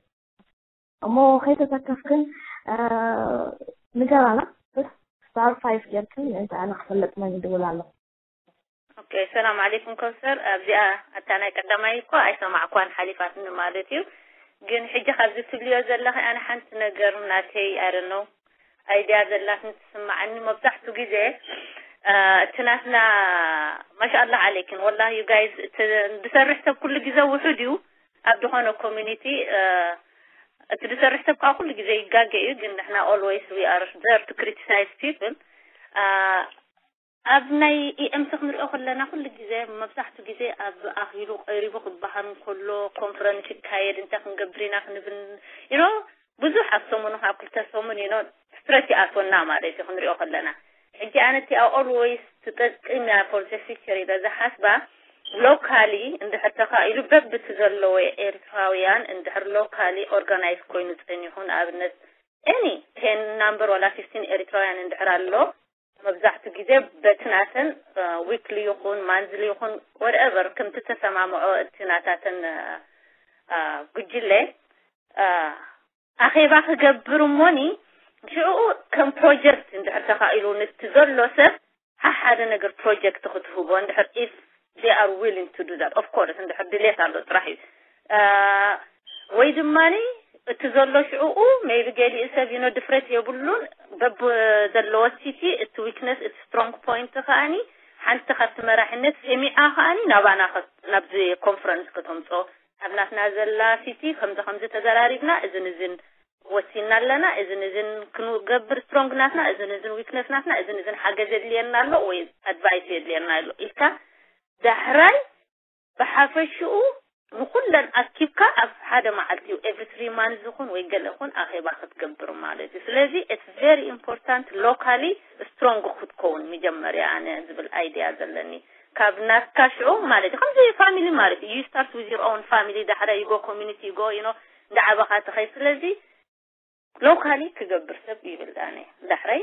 እሞ ከይተሰከፍክን ንገራና። ስታር ፋይፍ ጌርክን ምእንቲ ኣነ ክፈልጥ መን ይድውል ኣሎ። ኦኬ፣ ሰላም ዓለይኩም ከውሰር። ኣብዚኣ ኣታ ናይ ቀዳማይ እኮ ኣይሰማዕኳን ሓሊፋትኒ ማለት እዩ። ግን ሕጂ ካብዚ ትብልዮ ዘለኺ ኣነ ሓንቲ ነገር ናተይ ኣረኖ ኣይድያ ዘላትኒ ትስምዓኒ። መብዛሕቱ ግዜ እቲ ናትና ማሻኣላ ዓለይክን ወላሂ you guys ዝሰርሕ ሰብ ኩሉ ግዜ ውሑድ እዩ ኣብ ዝኾነ ኮሚኒቲ። እቲ ዝሰርሕ ሰብ ከዓ ኩሉ ግዜ ይጋገ እዩ፣ ግን ንሕና always we are there to criticize people። ኣብ ናይ ኢኤምሲ ክንሪኦ ከለና ኩሉ ግዜ መብዛሕቱ ግዜ ኣብ ኣኺሉ ቀሪቡ ክበሃል እንከሎ ኮንፈረንስ ይካየድ እንታይ ክንገብር ኢና ክንብል ኢኖ ብዙሕ ኣብ ሰሙኑ ካብ ክልተ ሰሙን ኢኖ ስትረስ ይኣትወና ማለት እዩ ክንሪኦ ከለና። ሕጂ ኣነ እቲ ኣብ always ትጠቅም እያ for the future ኢለ ዝሓስባ ሎካሊ እንድሕር ተኻኢሉ በብቲ ዘለዎ ኤርትራውያን እንድሕር ሎካሊ ኦርጋናይዝ ኮይኑ ጸኒሑ ንኣብነት any ten number ዋላ fifteen ኤርትራውያን እንድሕር ኣሎ መብዛሕቱ ግዜ በቲ ናተን ዊክሊ ይኹን ማንዝሊ ይኹን whatever ከምቲ ተሰማምዖ እቲ ናታተን ጉጅለ ኣኼባ ክገብር እሞኒ ሽዑኡ ከም ፕሮጀክት እንድሕር ተኻኢሉ ነቲ ዘሎ ሰብ ሓደ ነገር ፕሮጀክት ክትህቦ እንድሕር if they are willing to do that of course እንድሕር ድሌት ኣሎ ጥራሕ እዩ ወይ ድማ እቲ ዘሎ ሽዑኡ maybe ገሊኡ ሰብ you know ድፍረት የብሉን በብ ዘለዎ ሲቲ እቲ weakness እቲ strong point ከኣኒ ሓንቲ ካብቲ መራሕነት ሰሚዓ ከኣኒ ናባና ናብዚ ኮንፈረንስ ከተምፅኦ ኣብ ናትና ዘላ ሲቲ ከምዚ ከምዚ ተዘራሪብና እዝን እዝን ወሲና ኣለና እዝን እዝን ክንገብር strong ናትና እዝን እዝን weakness ናትና እዝን እዝን ሓገዝ የድልየና ኣሎ ወይ ኣድቫይስ የድልየና ኣሎ ኢልካ ዳሕራይ ብሓፈሽኡ ንኩለን ኣኪብካ ኣብ ሓደ መዓልቲ እዩ every three months ይኹን ወይ ገለ ይኹን ኣኼባ ክትገብር ማለት እዩ ስለዚ it's very important locally strong ክትከውን መጀመርያ ኣነ ዝብል idea ዘለኒ ካብ ናትካ ሽዑ ማለት እዩ ከምዚ family ማለት እዩ you start with your own family ዳሕራይ you go community you go you know እንዳዓበኻ ትኸይድ ስለዚ locally ክገብር ሰብ ይብል ኣነ ዳሕራይ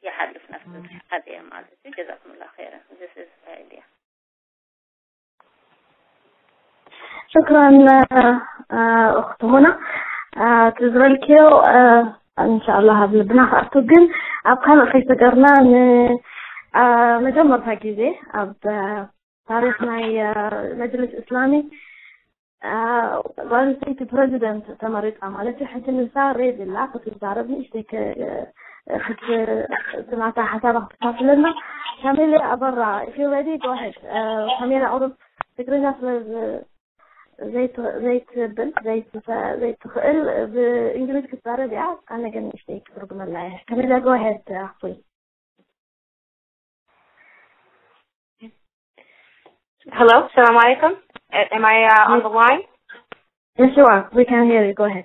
ይሓልፍ ናብቲ ዓብየ ማለት እዩ ጀዛኩምላ ኸይረን this is idea ሽክራን እኽቲ ሙና እቲ ዝበልክዮ እንሻላ ኣብ ልብና ክኣቱ ግን ኣብ ካልእ ከይሰገርና ንመጀመርታ ግዜ ኣብ ታሪክ ናይ መጅልስ እስላሚ ጓል ኣንስተይቲ ፕረዚደንት ተመሪፃ ማለት እዩ። ሕጂ ንሳ ሬድ ኢላ ክትዛረብ ንእሽተይ ናታ ሓሳባ ክትካፍለና። ካሜልያ ኣበራ if you ready go ahead። ካሜልያ ቁሩብ ትግርኛ ስለ ዘይትብል ዘይትኽእል ብእንግሊዝ ክትዛረብ እያ። ኣነ ግን ንእሽተይ ክትርጉመላ እየ። ካሜልያ go ahead ኣኽፉይ። Hello, السلام عليكم. Am I uh, on the line? Yes, you are. We can hear you. Go ahead.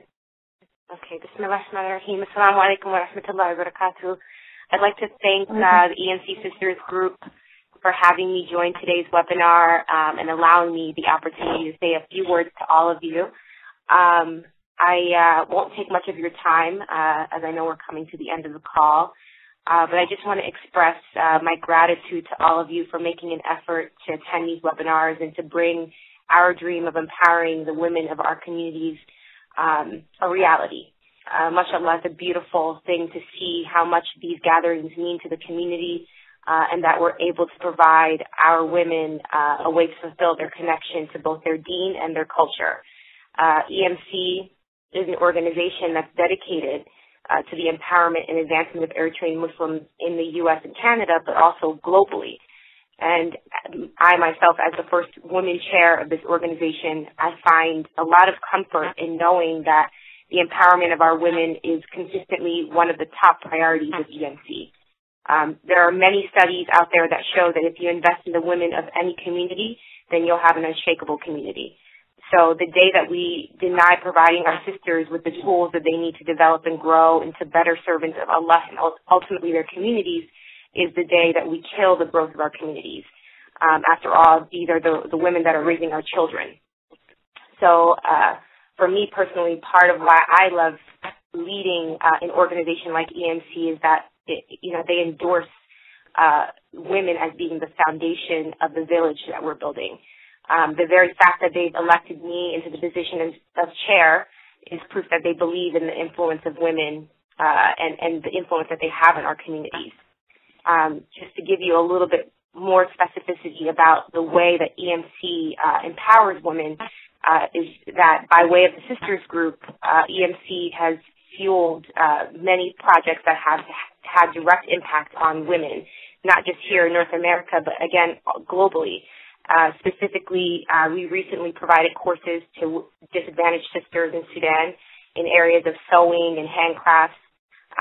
Okay, بسم الله الرحمن الرحيم. السلام عليكم ورحمة الله وبركاته. I'd like to thank uh, the E M C Sisters Group for having me join today's webinar um, and allowing me the opportunity to say a few words to all of you. Um, I uh, won't take much of your time uh, as I know we're coming to the end of the call, uh, but I just want to express uh, my gratitude to all of you for making an effort to attend these webinars and to bring our dream of empowering the women of our communities um, a reality. Uh, mashallah, it's a beautiful thing to see how much these gatherings mean to the community uh, and that we're able to provide our women uh, a way to fulfill their connection to both their deen and their culture. Uh, E M C is an organization that's dedicated uh, to the empowerment and advancement of Eritrean Muslims in the U S and Canada, but also globally. And I myself, as the first woman chair of this organization, I find a lot of comfort in knowing that the empowerment of our women is consistently one of the top priorities of E M C. Um, there are many studies out there that show that if you invest in the women of any community, then you'll have an unshakable community. So the day that we deny providing our sisters with the tools that they need to develop and grow into better servants of Allah and ul- ultimately their communities is the day that we kill the growth of our communities. Um, after all, these are the, the women that are raising our children. So uh, for me personally, part of why I love leading uh, an organization like E M C is that it, you know they endorse uh, women as being the foundation of the village that we're building. Um, the very fact that they've elected me into the position of, of chair is proof that they believe in the influence of women uh, and, and the influence that they have in our communities. Um, just to give you a little bit more specificity about the way that E M C uh, empowers women uh, is that by way of the Sisters Group, uh, E M C has fueled uh, many projects that have had direct impact on women, not just here in North America, but again, globally. Uh, specifically, uh, we recently provided courses to disadvantaged sisters in Sudan in areas of sewing and handcrafts.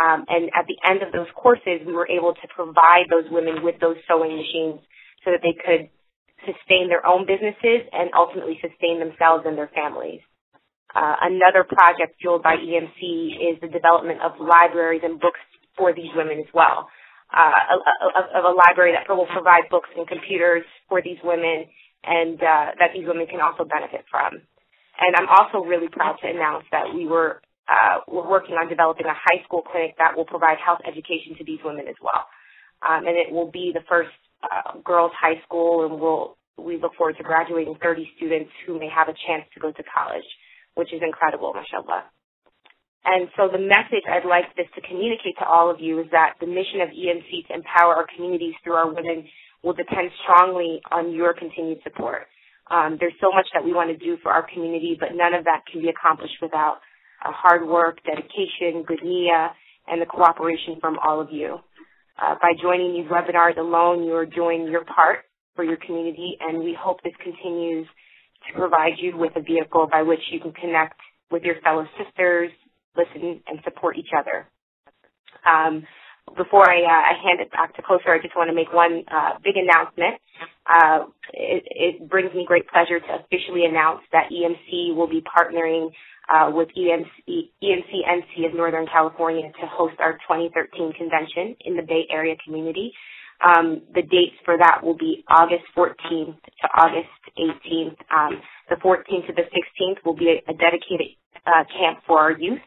Um, and at the end of those courses, we were able to provide those women with those sewing machines so that they could sustain their own businesses and ultimately sustain themselves and their families. Uh, another project fueled by E M C is the development of libraries and books for these women as well. Uh, of, of a library that will provide books and computers for these women and uh, that these women can also benefit from. And I'm also really proud to announce that we were uh, we're working on developing a high school clinic that will provide health education to these women as well. Um, and it will be the first uh, girls' high school, and we'll we look forward to graduating thirty students who may have a chance to go to college, which is incredible, mashallah. And so the message I'd like this to communicate to all of you is that the mission of E M C to empower our communities through our women will depend strongly on your continued support. Um, there's so much that we want to do for our community, but none of that can be accomplished without uh, hard work, dedication, good niyyah, and the cooperation from all of you. Uh, by joining these webinars alone, you are doing your part for your community, and we hope this continues to provide you with a vehicle by which you can connect with your fellow sisters, listen, and support each other. Um, before I, uh, I hand it back to Kosar, I just want to make one uh, big announcement. Uh, it, it brings me great pleasure to officially announce that E M C will be partnering uh, with E M C, E M C N C of Northern California to host our twenty thirteen convention in the Bay Area community. Um, the dates for that will be August fourteenth to August eighteenth. Um, the fourteenth to the sixteenth will be a, a dedicated uh, camp for our youth.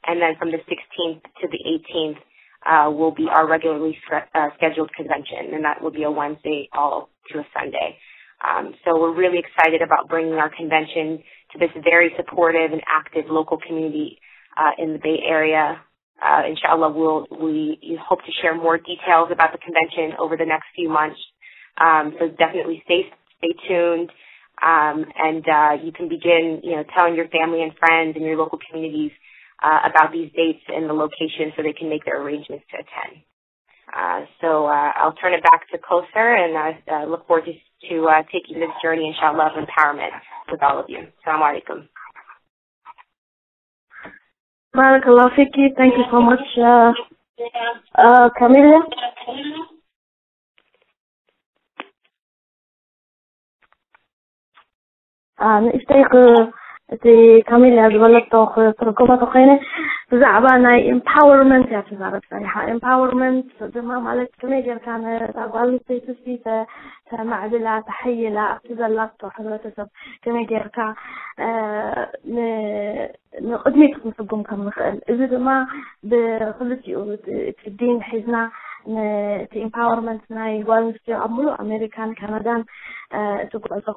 And then from the sixteenth to the eighteenth uh, will be our regularly sc- uh, scheduled convention, and that will be a Wednesday all to a Sunday. Um, so we're really excited about bringing our convention to this very supportive and active local community uh, in the Bay Area. Uh, inshallah, we'll, we hope to share more details about the convention over the next few months. Um, so definitely stay stay tuned, um, and uh, you can begin, you know, telling your family and friends and your local communities uh, about these dates and the location so they can make their arrangements to attend. Uh, so uh, I'll turn it back to Kosar, and I uh, look forward to, to uh, taking this journey, inshallah, of empowerment with all of you. Assalamu alaikum. Barakallah fiki. Thank you so much, uh, uh, Camilla. ንእሽተይ እቲ ካሜልያ ዝበለቶ ክትርክቦ ተኮይነ ብዛዕባ ናይ empowerment እያ ትዛረብ ጸኒሓ። Empowerment ድማ ማለት ከመይ ጌርካ ነታ ጓል ኣንስተይቲ ሲ ተማዕብላ፣ ተሐይላ፣ ኣብቲ ዘላቶ ሕብረተሰብ ከመይ ጌርካ ንቅድሚት ክንስጉም ከም ንኽእል፣ እዚ ድማ ብክልቲኡ እቲ ዲን ሒዝና ነቲ empowerment ናይ ጓል ኣንስትዮ ኣብ ሙሉእ ኣሜሪካን ካናዳን እቲ ጉዕዞ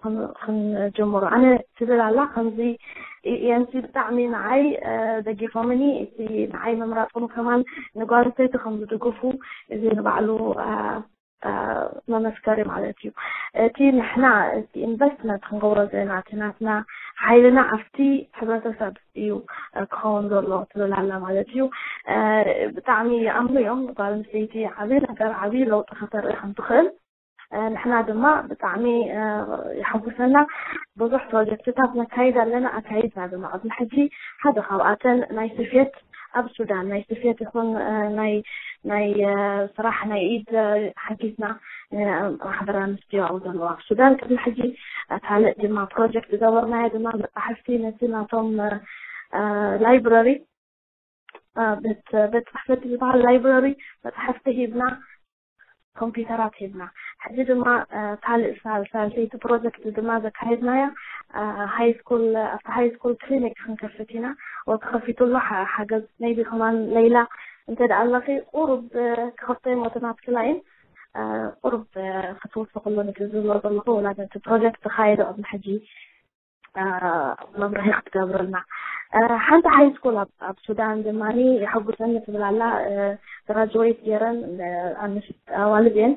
ክንጅምሮ ኣነ ትብል ኣላ። ከምዚ ENC ብጣዕሚ ንዓይ ደጊፎምኒ፣ እቲ ንዓይ ምምራጦም ከማን ንጓል ኣንስተይቲ ከም ዝድግፉ እዚ ንባዕሉ መመስከሪ ማለት እዩ። እቲ ንሕና እቲ investment ክንገብሮ ዘለና እቲ ናትና ሓይልና ኣብቲ ሕብረተሰብ እዩ ክኸውን ዘሎ ትብል ኣላ ማለት እዩ። ብጣዕሚ ይኣምኑ እዮም። ጓል ኣንስተይቲ ዓብዪ ነገር ዓብዪ ለውጢ ከተርኢ ከም ትኽእል ንሕና ድማ ብጣዕሚ የሐጉሰና። ብዙሕ ፕሮጀክትታት ነካይድ ኣለና፣ ኣካይድና ድማ። ኣብዚ ሕጂ ሓደ ካብኣተን ናይ ስፌት ኣብ ሱዳን ናይ ስፌት ይኹን ናይ ናይ ስራሕ ናይ ኢድ ሓጊዝና ማሕበራዊ ምስትዋኡ ዘለዎ ኣብ ሱዳን ቅድሚ ሕጂ ካልእ ድማ ፕሮጀክት ዝገበርናዮ ድማ መፃሕፍቲ ነቲ ናቶም ላይብረሪ ቤት ቤት ፅሕፈት ዝበሃል ላይብረሪ መፃሕፍቲ ሂብና ኮምፒውተራት ሂብና ሕጂ ድማ ካልእ ሳልሰይቲ ፕሮጀክት ድማ ዘካየድናያ ሃይ ስኩል ኣብቲ ሃይ ስኩል ክሊኒክ ክንከፍት ኢና። ተኸፊቱ ኣሎ ሓገዝ maybe ከማን ሌላ እንተ ደኣ ኣለኺ ቁሩብ ክኸፍቶ እሞ እቲ ናትኪ ላይን ቁሩብ ክትውስኽሉ ንግዝሎ ዘለኹ ወላ ነቲ ፕሮጀክት ዝካየዶ ቅድሚ ሕጂ መብርሂ ክትገብረልና። ሓንቲ ሃይ ስኩል ኣብ ሱዳን ድማ የሐጉሰኒ ትብል ኣላ። ግራጅዌት ገይረን ኣዋልድ እየን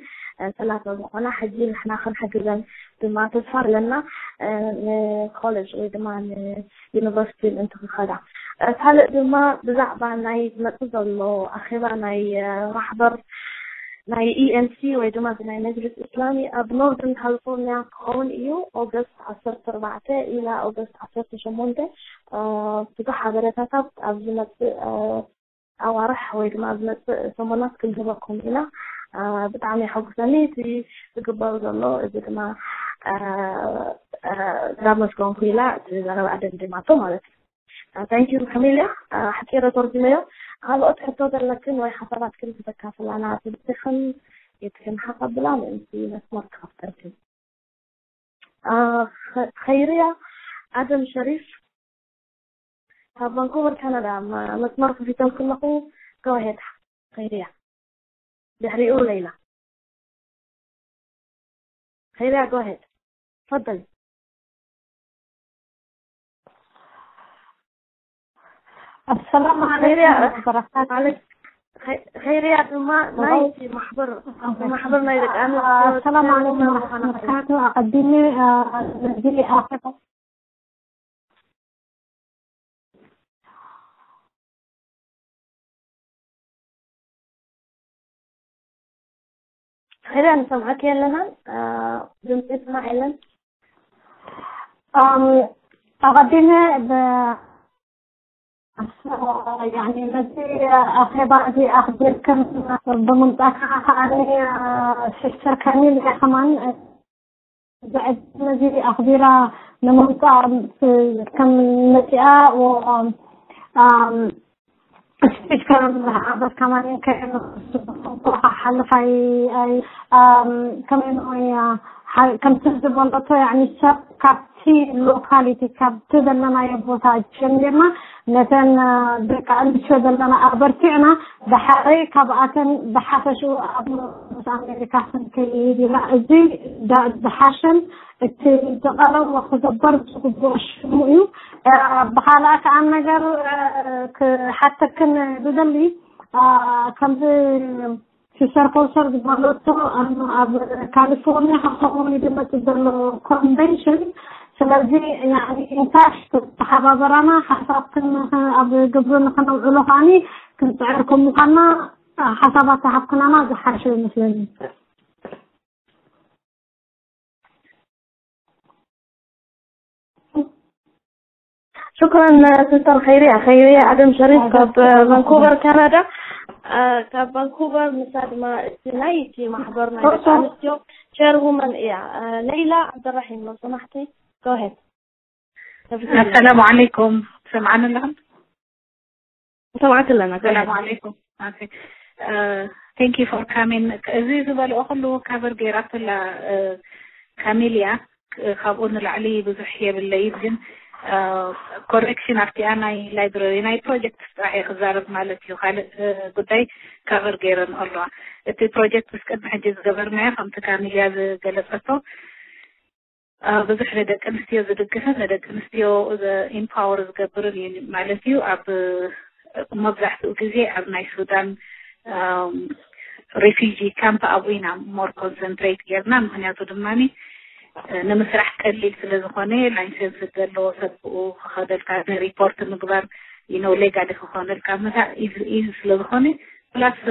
ሰላሳ ዝኾና ሕጂ ንሕና ክንሕግዘን ድማ ተስፋ ኣለና። ንኮሌጅ ወይ ድማ ንዩኒቨርሲቲ ምእንቲ ክኸዳ ካልእ ድማ ብዛዕባ ናይ ዝመፅእ ዘሎ ኣኼባ ናይ ማሕበር ናይ ENC ወይ ድማ ናይ መጅልስ እስላሚ ኣብ ኖርዘርን ካሊፎርኒያ ክኸውን እዩ። ኦገስት ዓሰርተ ኣርባዕተ ኢላ ኦገስት ዓሰርተ ሸሞንተ ብዙሕ ሓበሬታታት ኣብ ዝመፅእ ኣዋርሕ ወይ ድማ ኣብ ዝመፅእ ሰሙናት ክንህበኩም ኢና። ብጣዕሚ የሐጉሰኒ እቲ ዝግበር ዘሎ እዚ ድማ ካብ መስገንኩ ኢላ እቲ ዘረባ ደምዲማቶ ማለት እዩ። Thank you ካሜልያ። ሓፂረ ተርጉመዮ። ካልኦት ሕቶ ዘለክን ወይ ሓሳባትክን ክተካፍላና ትብትኽን የትክን ሓቐብላ ምእንቲ መስመር ክኸፍተልክን። ኸይርያ ኣደም ሸሪፍ ካብ ቫንኩቨር ካናዳ መስመር ክፊተልኩ ኣለኹ። Go ahead ኸይርያ። ድሕሪኡ ሌላ። ኸይርያ go ahead. تفضلي. السلام عليكم ورحمة الله. ኸይርያ ድማ ናይቲ ማሕበር ማሕበር ናይ ደቂ ኣንስትዮ السلام عليكم ورحمة الله وبركاته. ኣቐዲመ ነዚ ኣኼባ ኸይርያ ንሰምዓኪ ኣለናን ድምፂ ስማዕ የለን። ኣቐዲመ ነዚ ኣኼባ እዚ ኣኽቢርክን ብምምፃእካ ከዓኒ ሲስተር ካሚል ከማን ብዕድመ እዚ ኣኽቢራ ንምምፃእ ከም መፂኣ ስፒች ከም ዝሓበት ከማን ከየመክሓልፍ ከመይ ከምቲ ዝበለቶ ሰብ ካብቲ ሎካሊቲ ካብቲ ዘለናዮ ቦታ ጀሚርና ነተን ደቂ ኣንስትዮ ዘለና ኣበርቲዕና ብሓደ ካብኣተን ብሓፈሽኡ ኣብ ኖርዝ ኣሜሪካ ክንከይድ ኢና። እዚ ዝሓሸን እቲ ዝቐረበ ክግበር ዝግብኦ ሽሙ እዩ። ብኻልኣ ከዓ ነገር ክሓተክን ዝደሊ ከምዚ ሲስተር ኮልሰር ዝበለቶ ኣብ ካሊፎርኒያ ከምኡ ዝመፅእ ዘሎ ኮንቨንሽን ስለዚ ኢንታሽ ተሓባበራና ሓሳብክን ኣብ ግብሪ ንክነውዕሎ ከዓኒ ክንፅዕር ከም ምኳንና ሓሳባት ተሃብክናና ዝሓሸ ይመስለኒ። ሽኩረን ሲስተር ኸይርያ። ኸይርያ ኣደም ሸሪፍ ካብ ቫንኩቨር ካናዳ። ካብ ቫንኩቨር ንሳ ድማ እቲ ናይ እቲ ማሕበር ናይ ደቂ ኣንስትዮ ቸር ውመን እያ። ሌላ ዓብደራሒም ነው ሰማሕቲ። Go ahead. السلام عليكم. سمعنا لهم؟ ሰማዕቲ ኣለና። ሰላም ዓለይኩም። Thank you for coming። እዚ ዝበልኦ ኩሉ ካቨር ገይራትላ ካሚልያ፣ ካብኡ ንላዕሊ ብዙሕ የብለይ፣ ግን ኮሬክሽን ኣብቲኣ ናይ ላይብረሪ ናይ ፕሮጀክት ጥራሕ እየ ክዛረብ ማለት እዩ። ካልእ ጉዳይ ካቨር ገይረን ኣለዋ። እቲ ፕሮጀክት ምስ ቅድሚ ሕጂ ዝገበርናዮ ከምቲ ካሚልያ ዝገለጸቶ ብዙሕ ንደቂ ኣንስትዮ ዝድግፍን ንደቂ ኣንስትዮ ኢምፓወር ዝገብርን እዩ ማለት እዩ። ኣብ መብዛሕትኡ ግዜ ኣብ ናይ ሱዳን ሪፊጂ ካምፕ ኣብኡ ኢና ሞር ኮንሰንትሬት ጌርና። ምክንያቱ ድማ ንምስራሕ ቀሊል ስለ ዝኾነ፣ ላይሰንስ ዘለዎ ሰብ ብኡ ክኸደልካ፣ ሪፖርት ምግባር፣ ሌጋሊ ክኾነልካ ምሳእ ኢዚ ስለ ዝኾነ፣ ፕላስ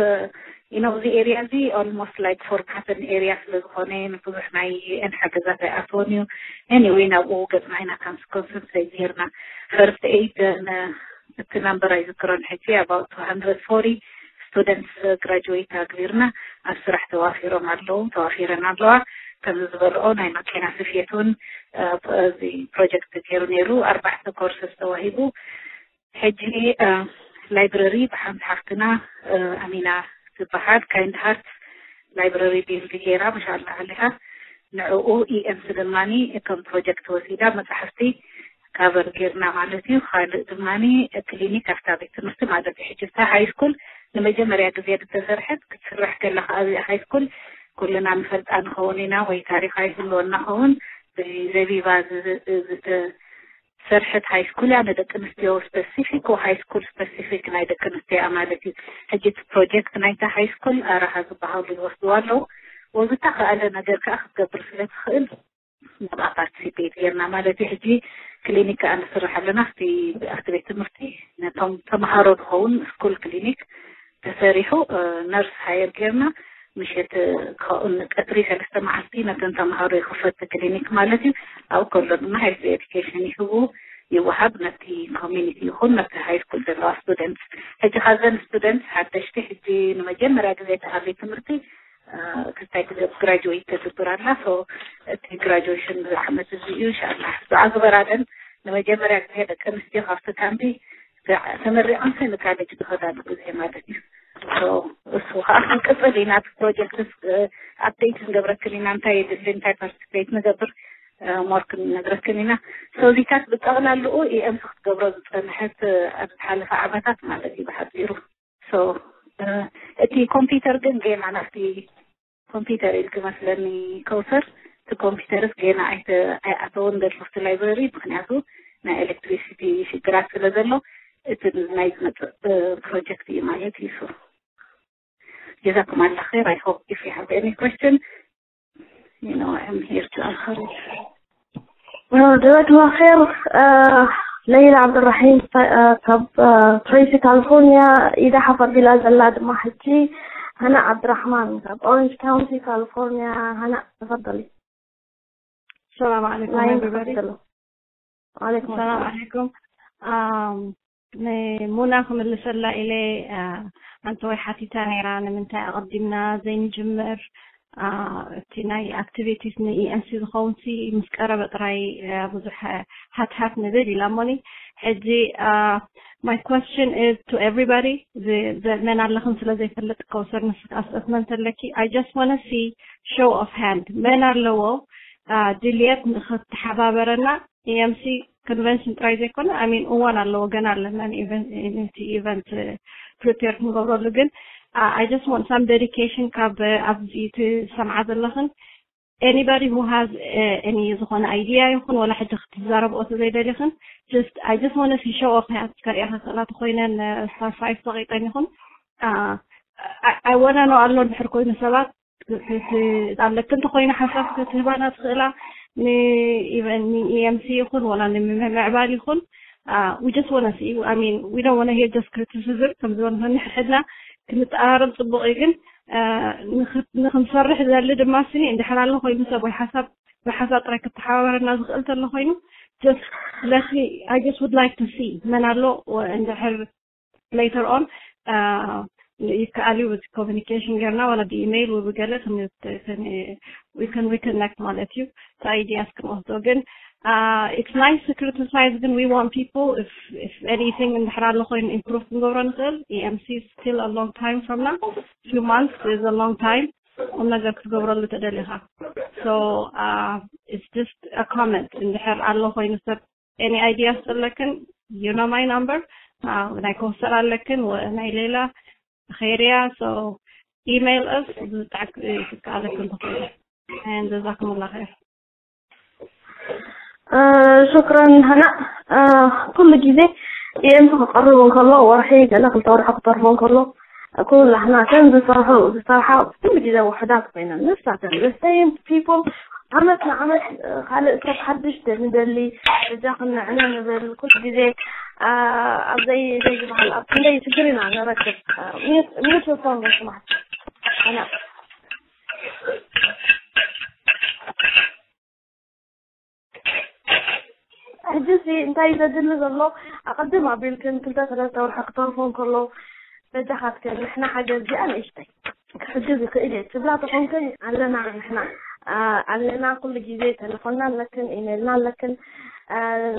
እዚ ኤሪያ እዚ ኦልሞስት ላይክ ፎርጋተን ኤሪያ ስለ ዝኾነ ንብዙሕ ናይ ዩኤን ሓገዛት ኣይኣትዎን እዩ። ኤኒወይ ናብኡ ገፅና ኢና ካንስ ኮንሰንትሬት ጌርና። ፈርስት ኤይድ እቲ ናምበር ኣይዝክሮን ሕጂ፣ ኣባውት ቱ ሃንድረድ ፎርቲ ስቱደንትስ ግራጁዌት ኣግቢርና ኣብ ስራሕ ተዋፊሮም ኣለዉ፣ ተዋፊረን ኣለዋ። ከምዚ ዝበልኦ ናይ ማኪና ስፌት እውን እዚ ፕሮጀክት ገይሩ ነይሩ። ኣርባዕተ ኮርስስ ተዋሂቡ። ሕጂ ላይብረሪ ብሓንቲ ሓፍትና ኣሚና ትበሃል፣ ካይንድ ሃርት ላይብረሪ ቢልድ ገይራ፣ ማሻላ ዓሊሃ። ንዕኡ ኢኤምሲ ድማ ከም ፕሮጀክት ወሲዳ መፅሓፍቲ ካቨር ጌርና ማለት እዩ። ካልእ ድማ ክሊኒክ ኣብታ ቤት ትምህርቲ ማለት እዩ። ሕጂ እታ ሃይ ስኩል ንመጀመርያ ግዜ ዝተሰርሐት ክትስራሕ ከላ ከኣ እዚኣ ሃይ ስኩል ኩልና ንፈልጣ ንኸውን ኢና ወይ ታሪኻ ይህልወና ኸውን። ብዘቢባ ዝሰርሐት ሃይ ስኩል እያ። ንደቂ ኣንስትዮ ስፐሲፊክ ሃይ ስኩል ስፐሲፊክ ናይ ደቂ ኣንስትዮ እያ ማለት እዩ። ሕጂ እቲ ፕሮጀክት ናይታ ሃይ ስኩል ኣራሃ ዝበሃሉ ይወስድዋ ኣለዉ። ወዝታ ከኣለ ነገር ከዓ ክትገብር ስለ ትኽእል ናብኣ ፓርቲሲፔት ጌርና ማለት እዩ። ሕጂ ክሊኒክ ከዓ ንስራሕ ኣለና። ኣብቲ ቤት ትምህርቲ ነቶም ተምሃሮ ዝኸውን ስኩል ክሊኒክ ተሰሪሑ፣ ነርስ ሃየር ጌርና ምሸት ቀትሪ ሰለስተ መዓልቲ ነተን ተምሃሮ ይኽፈት ክሊኒክ ማለት እዩ። ኣብኡ ከሎ ድማ ሄልዝ ኤዱኬሽን ይህቡ ይወሃብ ነቲ ኮሚኒቲ ይኹን ነቲ ሃይ ስኩል ዘለዋ ስቱደንትስ። ሕጂ ካብዘን ስቱደንትስ ሓደሽቲ ሕጂ ንመጀመርያ ግዜ ተሃለይ ትምህርቲ ክልታይ ግዜ ግራጁዌት ተግብር ኣላ። ሶ እቲ ግራጁዌሽን እዚ ዓመት እዚ እዩ። እንሻላ ዱዓ ግበራለን። ንመጀመርያ ግዜ ደቂ ኣንስትዮ ካብቲ ካምፒ ተመሪቐን ንካሌጅ ዝኸዳሉ ግዜ ማለት እዩ። እሱ ከዓ ክንቅፅል ኢና። እቲ ፕሮጀክት ኣፕዴት ክንገብረክን ኢና። እንታይ የድሊ፣ እንታይ ፓርቲስፔት ንገብር ሞር ክንነግረክን ኢና። ሰውዚታት ብጠቕላልኡ ኢኤምሲ ክትገብሮ ዝፀንሐት ኣብ ዝሓለፈ ዓመታት ማለት እዩ ብሓፂሩ። እቲ ኮምፒውተር ግን ገና ናብቲ ኮምፒውተር ኢልክ መስለኒ ከውሰር፣ እቲ ኮምፒውተርስ ገና ኣይኣተውን ዘሎ ኣብቲ ላይብረሪ፣ ምክንያቱ ናይ ኤሌክትሪሲቲ ሽግራት ስለ ዘሎ እቲ ናይ ዝመፅእ ፕሮጀክት እዩ ማለት እዩ። ጀዛኩም ኣላ ኸይር። I hope if you have any question, you know, I'm here to answer it. ጀዛክላ ኸይር። ለይላ ዓብድራሒም ካብ ትሬሲ ካሊፎርኒያ ኢዳ ሓፍ ኣቢላ ዘላ ድማ ሕጂ። ሃና ዓብድራሕማን ካብ ኦሬንጅ ካውንቲ ካሊፎርኒያ። ሃና ተፈደሊ። ሰላም ዓለይኩም everybody። ዓለይኩም ሰላም ዓለይኩም። ንሙና ክምልሰላ ኢለ ኣንተ ወይ ሓቲታ ነይራ ንምንታይ ኣቐዲምና ዘይንጅምር፣ እቲ ናይ ኣክቲቪቲስ ንኢኤምሲ ዝኸውን ሲ ምስ ቀረበ ጥራይ ብዙሕ ሃትሃት ንብል ኢላ እሞኒ። ሕጂ my question is to everybody፣ መን ኣለኽን ስለ ዘይፈልጥ ከውሰር ንስክ ኣስእስመንት ኣለኪ። I just wanna see show of hand፣ መን ኣለዎ ድልየት ንክተሓባበረና? ኢኤምሲ ኮንቨንሽን ጥራይ ዘይኮነ I mean እዋን ኣለዎ፣ ገና ኣለና። እቲ ኢቨንት ፕሪፔር ክንገብረሉ፣ ግን I just want some dedication ካብ ኣብዚ ትሰምዓ ዘለኽን anybody who has any ዝኾነ idea ይኹን ወላ ሕጂ ክትዛረብኦ ተዘይደሊኽን፣ just I just wanna see show of hand ከርእያ ክኽእላ ተኮይነን ፋይፍ ሰቂጠን ይኹን። I wanna know ኣሎ እንድሕር ኮይኑ ሰባት ኣለክን እንተኮይኑ ሓሳብ ክትህባና ትኽእላ፣ ንኢቨን ንኢኤምሲ ይኹን ወላ ንምምዕባል ይኹን። We just wanna see, I mean we don't wanna hear just criticism ከም ዝበልኩ ንሕድሕድና ክንተኣራረም ፅቡቅ እዩ፣ ግን ንክንሰርሕ ዘሊ ድማ ስኒ እንድሕር ኣሎ ኮይኑ ሰብ ወይ ሓሳብ ብሓሳብ ጥራይ ክተሓባበረና ዝኽእል ተሎ ኮይኑ just let me, I just would like to see መን ኣሎ እንድሕር later on ይከኣል እዩ። በዚ ኮሚኒኬሽን ጌርና ዋላ ብኢሜይል ወይ ብገለ we can reconnect ማለት እዩ። እቲ ኣይዲያስ ክንወስዶ ግን It's nice to criticize, ግን we want people, if if anything እንድሕር ኣሎ ኮይኑ improve ክንገብሮ ንኽእል። EMC is still a long time from now. Few months is a long time. ቁም ነገር ክትገብረሉ ተደሊኻ። So it's just a comment. እንድሕር ኣሎ ኮይኑ ሰብ any ideas ዘለክን, you know my number. ናይ ኮንሰር ኣለክን፣ ናይ ሌላ ኸይርያ። So email us. ብጣዕሚ ክትከኣለክን ትኽእል። And ጀዛኩም ላ ኸይር። ሽክረን ሃና። ኩሉ ግዜ EMC ክቀርብ እንከሎ፣ ወርሒ ገለ ክልተ ወርሒ ክተርፎ እንከሎ፣ ኩላህና ከም ዝሰርሑ ዝሰርሓ ኩሉ ግዜ ውሕዳት ኮይነን፣ ንሳተን the same people ዓመት ንዓመት ካልእ ሰብ ሓድሽ ንደሊ፣ በጃ ክንዕነ ንብል። ኩሉ ግዜ ኣብዘይ ዘይዝበሃል ኣብ ክንደይ ሽግር ኢና ንረክብ። ሚዩት ፎን ስማዕ። ሕጂ ሲ እንታይ ዘድሊ ዘሎ? ኣቐድም ኣቢልክን ክልተ ሰለስተ ወርሒ ክተርፎ እንከሎ፣ በጃኻትክን ንሕና ሓገዝ እዚኣ ንእሽተይ ክሕግዝ ይኽእል እየ ትብላ ተኾንክን፣ ኣለና ንሕና፣ ኣለና። ኩሉ ግዜ ተለፎንና ኣለክን፣ ኢሜይልና ኣለክን፣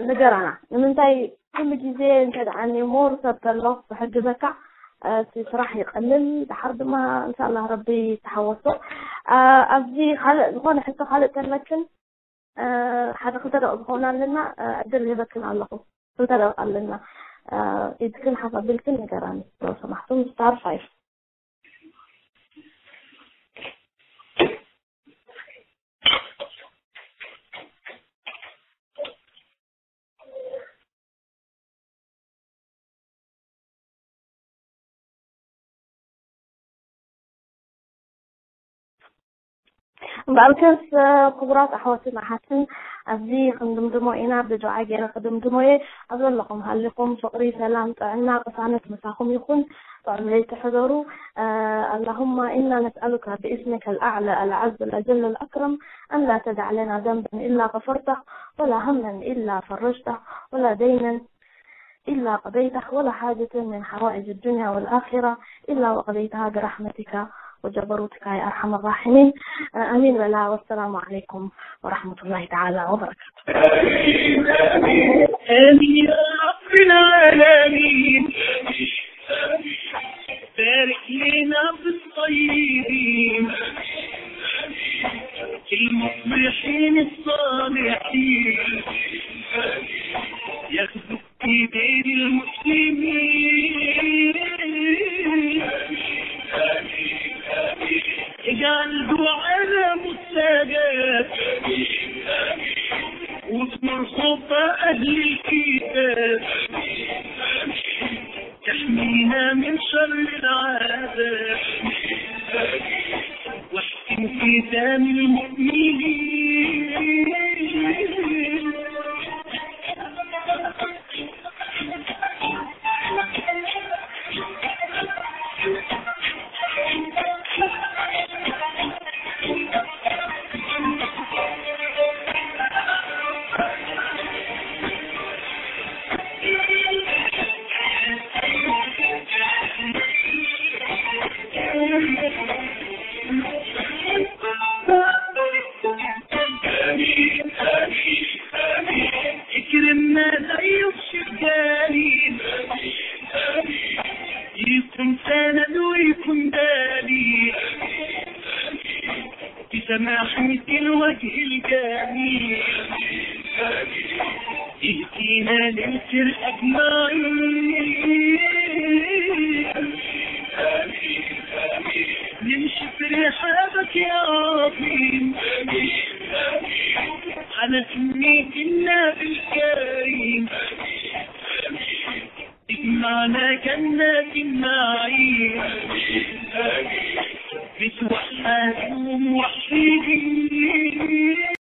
ንገራና። ንምንታይ ኩሉ ግዜ እንተ ደኣ ሞር ሰብ ተሎ ክሕግዘካ፣ እቲ ስራሕ ይቐልል። ደሓር ድማ እንሻላ ረቢ ተሓወሶ። ኣብዚ ካልእ ዝኾነ ሕቶ ካልእ ተለክን፣ ሓደ ክልተ ደቂ ዝኸውን ኣለና። ዕድል ሂበክን ኣለኹ። ክልተ ደቂ ኣለና። ኢድክን ሓፍ ኣቢልክን ንገራኒ። ዶ ሰማሕቱም ስታር ፋይፍ። እምበኣርከስ ክቡራት ኣሕዋትን ኣሓትን፣ ኣብዚ ክንድምድሞ ኢና። ብዱዓ ገይረ ክድምድሞ እየ። ኣብ ዘለኹም ሃሊኹም ፍቕሪ፣ ሰላም፣ ጥዕና፣ ቅሳነት ምሳኹም ይኹን። ጥዑም ለይቲ ሕደሩ። اللهم إنا نسألك باسمك الأعلى الأعز الأجل الأكرم أن لا تدع لنا ذنبا إلا غفرته ولا هما إلا فرجته ولا دينا إلا قضيته ولا حاجة من حوائج الدنيا والآخرة إلا وقضيتها برحمتك وجبروتك يا أرحم الراحمين. آمين بلا، والسلام عليكم ورحمة الله تعالى وبركاته. آمين يا رب العالمين. بارك لنا في الطيبين، في المصلحين الصالحين، ياخذوا في دين المسلمين. اجعل دعانا مستجاب، واثمر حب أهل الكتاب، تحمينا من شر العذاب، واحسن ختام المؤمنين.